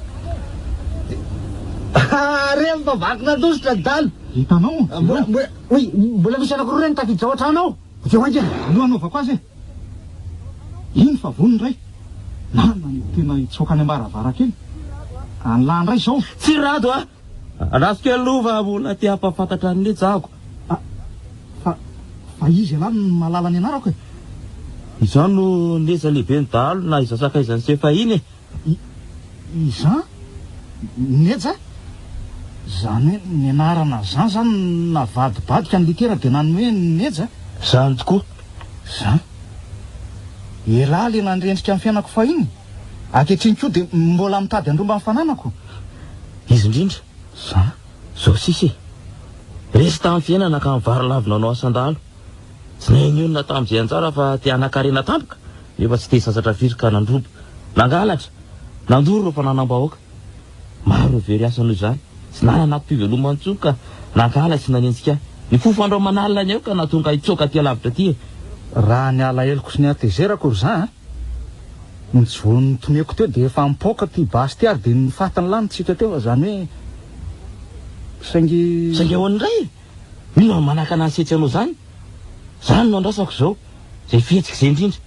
Ah, reny fa vaky nandositra dahalo! Hitanao? Mbola, mbola. Oy, mbola misy anakiroa ireny tafiditra ao an-trano ao. Avy eo haingana. Aleo hanaovako azy e. Iny fa vonona indray. Nana ny tena hitsoaka any am-baravarankely. An'lah indray izao. Tsy Rado a! Andraso kely aloha fa mbola te hampahafantatra an'i Netsy aho. A, fa, fa izy ialahy no mahalala ny anarako e. Izaho no Netsy lehiben'ny dahalo na izaho sakaizan'i Sefa iny e. I, iza? Neja? Izany hoe ny anarana Jean izany navadibadika ny litera dia nanome hoe Neja? Izany tokoa. Jean. Elah le nandrendrika ny fiainako fahiny, ankehitriny koa dia mbola mitady handromba ny fananako. Izy indrindra. Jean. Zao sisa e. Resy tamin'ny fiainana ka nivarilavo nanao asan-dahalo. Tsy nahay nionona tamin'izay anjara fa te hanan-karena tampoka nefa tsy te hisasatra firy ka nandroba, nangalatra, nandoro ireo fananam-bahoaka. Maro ireo very asa noho izany. Tsy nanana antom-pivelomana intsony ka nankahala sy nanenjika ahy. Nifofo andro aman'alina ny aiko ka nahatonga ahy hitsoaka aty alavitra aty e. Raha ny alaheloko sy ny hatezerako ry za a! Ny tsy vao notoneko teo dia efa mipoaka ity basy ity ary dia ny fatiny lahy nitsika teo fa izany hoe saingy. Saingy ahoana indray e? Inona no manakana ny setsy anao izany? Izany no andrasako izao. Izay fihetsika izay indrindra.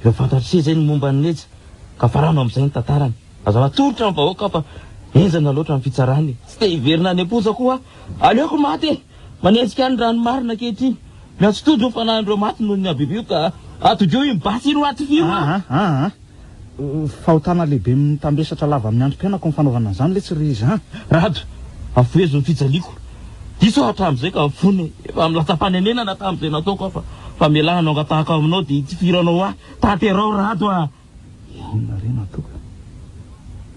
Efa fantatr'ise izay ny momba an'i Neja ka farano amin'izay ny tantarany. Aza atolotra ny vahoaka fa henjana loatra ny fitsarana e! Tsy te hiverina any am-ponja koa aho. Aleoko maty e! Manenjika ny rano marina ankehitriny. Miantso tody ny fanahin'ireo maty noho ny habibiako ka atodiho iny basy iny ho atifiro aho. Aa aa Fahotana lehibe mitambesatra lava amin'ny androm-piainako ny fanaovana an'izany letsy ry Jean. Rado, afohezo ny fijaliako. Diso aho hatramin'izay ka mifona e. Efa milatsa-panenenana tamin'izay nataoko aho fa famelana no angatahako aminao dia itifiranao ahy. Tanteraho Rado a! Inona re no ataoko e?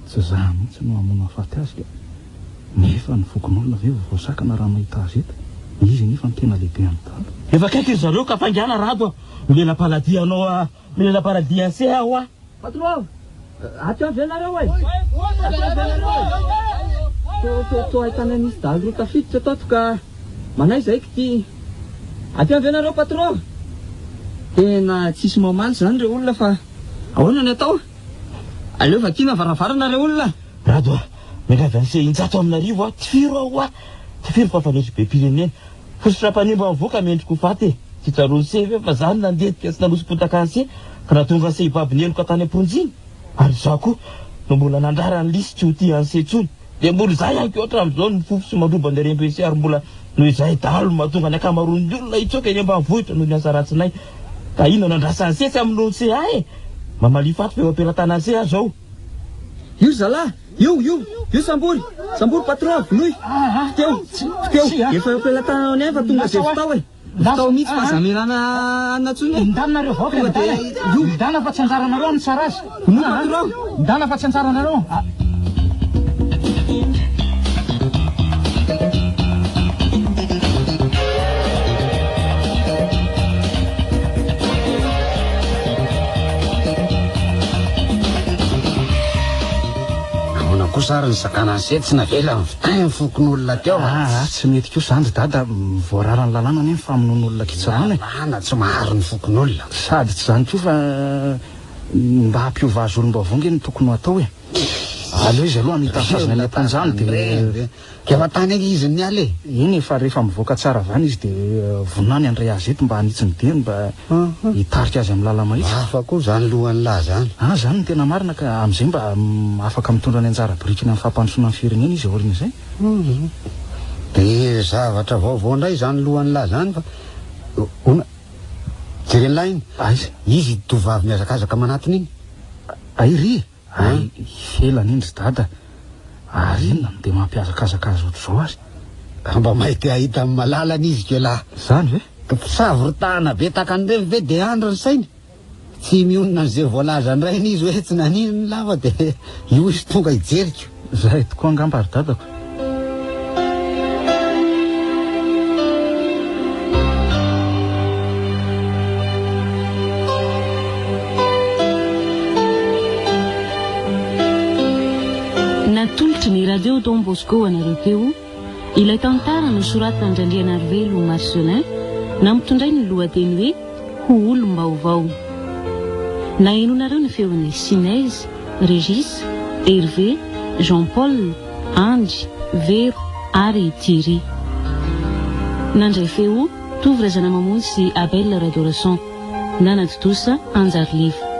Tsy za mihitsy no hamono hahafaty azy ka! Nefa ny fokonolona ve vao voasakana raha mahita azy eto? Izy anefa no tena lehibe amin'ny dahalo. Efa akaiky ry zareo ka faingàna Rado a! Milela-paladia anao a! Milela-paladia anse aho a! Patron! Ato avy ianareo e! Ato avy ianareo e! To to ahitana nisy dahalo roa tafiditra tato ka manahy zahay k'ty. Aty avy ianareo patron! Tena tsisy mamaly izany re olona fa ahoana ny atao? Aleo vakiana varavarana re olona! Rado a! Miangavy an'se injato amin'arivo aho, tifiro aho hoa! Tifiro fa fanetry be pirenena. Fositra mpanimba mivoaka mendrika ho faty e! Tsy tsaroan'se ve fa za no nandetika sy nanosi-potaka an'se ka nahatonga an'se hibaby ny heloka tany am-ponja iny? Ary izaho koa no mbola nandrara an'i Lisy tsy ho tia an'se intsony. Dia mbola izaho ihany koa hatramin'izao no mifofo sy mandroba ny harem-be ary mbola noho izahay dahalo no mahatonga ny ankamaroan'ny olona hitsoaka eny ambanivohitra noho ny asa ratsinay. Ka inona no andrasan'se tsy hamonoan'se ahy e? Mamalia faty fa eo am-pelatanan'se aho izao. Io ry zalahy! Io! Io! Io sambory! Sambory patron! Vonoy! Fiteo! Fiteo! Efa eo am-pelatananao ny ahy fa tonga dia vitao e! Vitao mihitsy fa aza amelana anona intsony e! Ndana nareo vahoaka Tonga dia ndana! io! Ndana fa tsy anjaranareo ny mitsara azy! Vonoy patron! Ndana fa tsy anjaranareo! Ahoana kosa ary ny sakana an'i Seth tsy navela ny vitainy fokonolona teo a? Aa tsy mety kosa izany ry dada, voararan'ny lalàna anie ny famonoan'olona kitsirano e. Lalàna tsy maharo ny fokonolona. Sady tsy izany koa fa mba hampiova azy olom-baovao nge no tokony ho atao e. Aleo izy aloha hamita ny saziny any am-ponja any dia. Ka efa tany ange izy niala e! Eny e, fa rehefa mivoaka tsara avy any izy dia vonona ny handray azy eto mba hanitsy ny diany mba hitarika azy amin'ny lala-mahitsy. Hafa koa izany lohan'lah izany. Ah, izany no tena marina ka, amin'izay mba afaka mitondra ny anjara birikiny amin'ny fampandrosoana ny firenena izy aorian'izay. Dia zavatra vaovao indray izany lohan'lah izany fa hono, jeren'lah iny. Aiza? Izy tovovavy mihazakazaka manatona iny. Ay ry e! Hay ivelany iny ry dada ary inona no dia mampihazakazaka azy ohatr'izao ary? Ka mba may te hahita an'i Malalany izy ke lahy. Izany ve? Ka mpisavoritahana be tahaka an'ireny ve dia andry ny sainy? Tsy mionona an'izay voalazan-drainy izy hoe tsy naninona lava dia io izy tonga hijeriko. Izay tokoa angamba ry dadako. Natolotry ny Radio Don Bosco anareo teo ilay tantara nosoratan-dRandrianarivelo Marcelin nampitondrainy ny lohateny hoe Ho olom-baovao. Nahenoanareo ny feon'i Sinèse, Régis, Hervé, Jean Paul, Andry, Vero ary Thierry. Nandray feo, Tovo Razanamamonjy sy Abel Radorason. Nanatontosa, Anjariliva.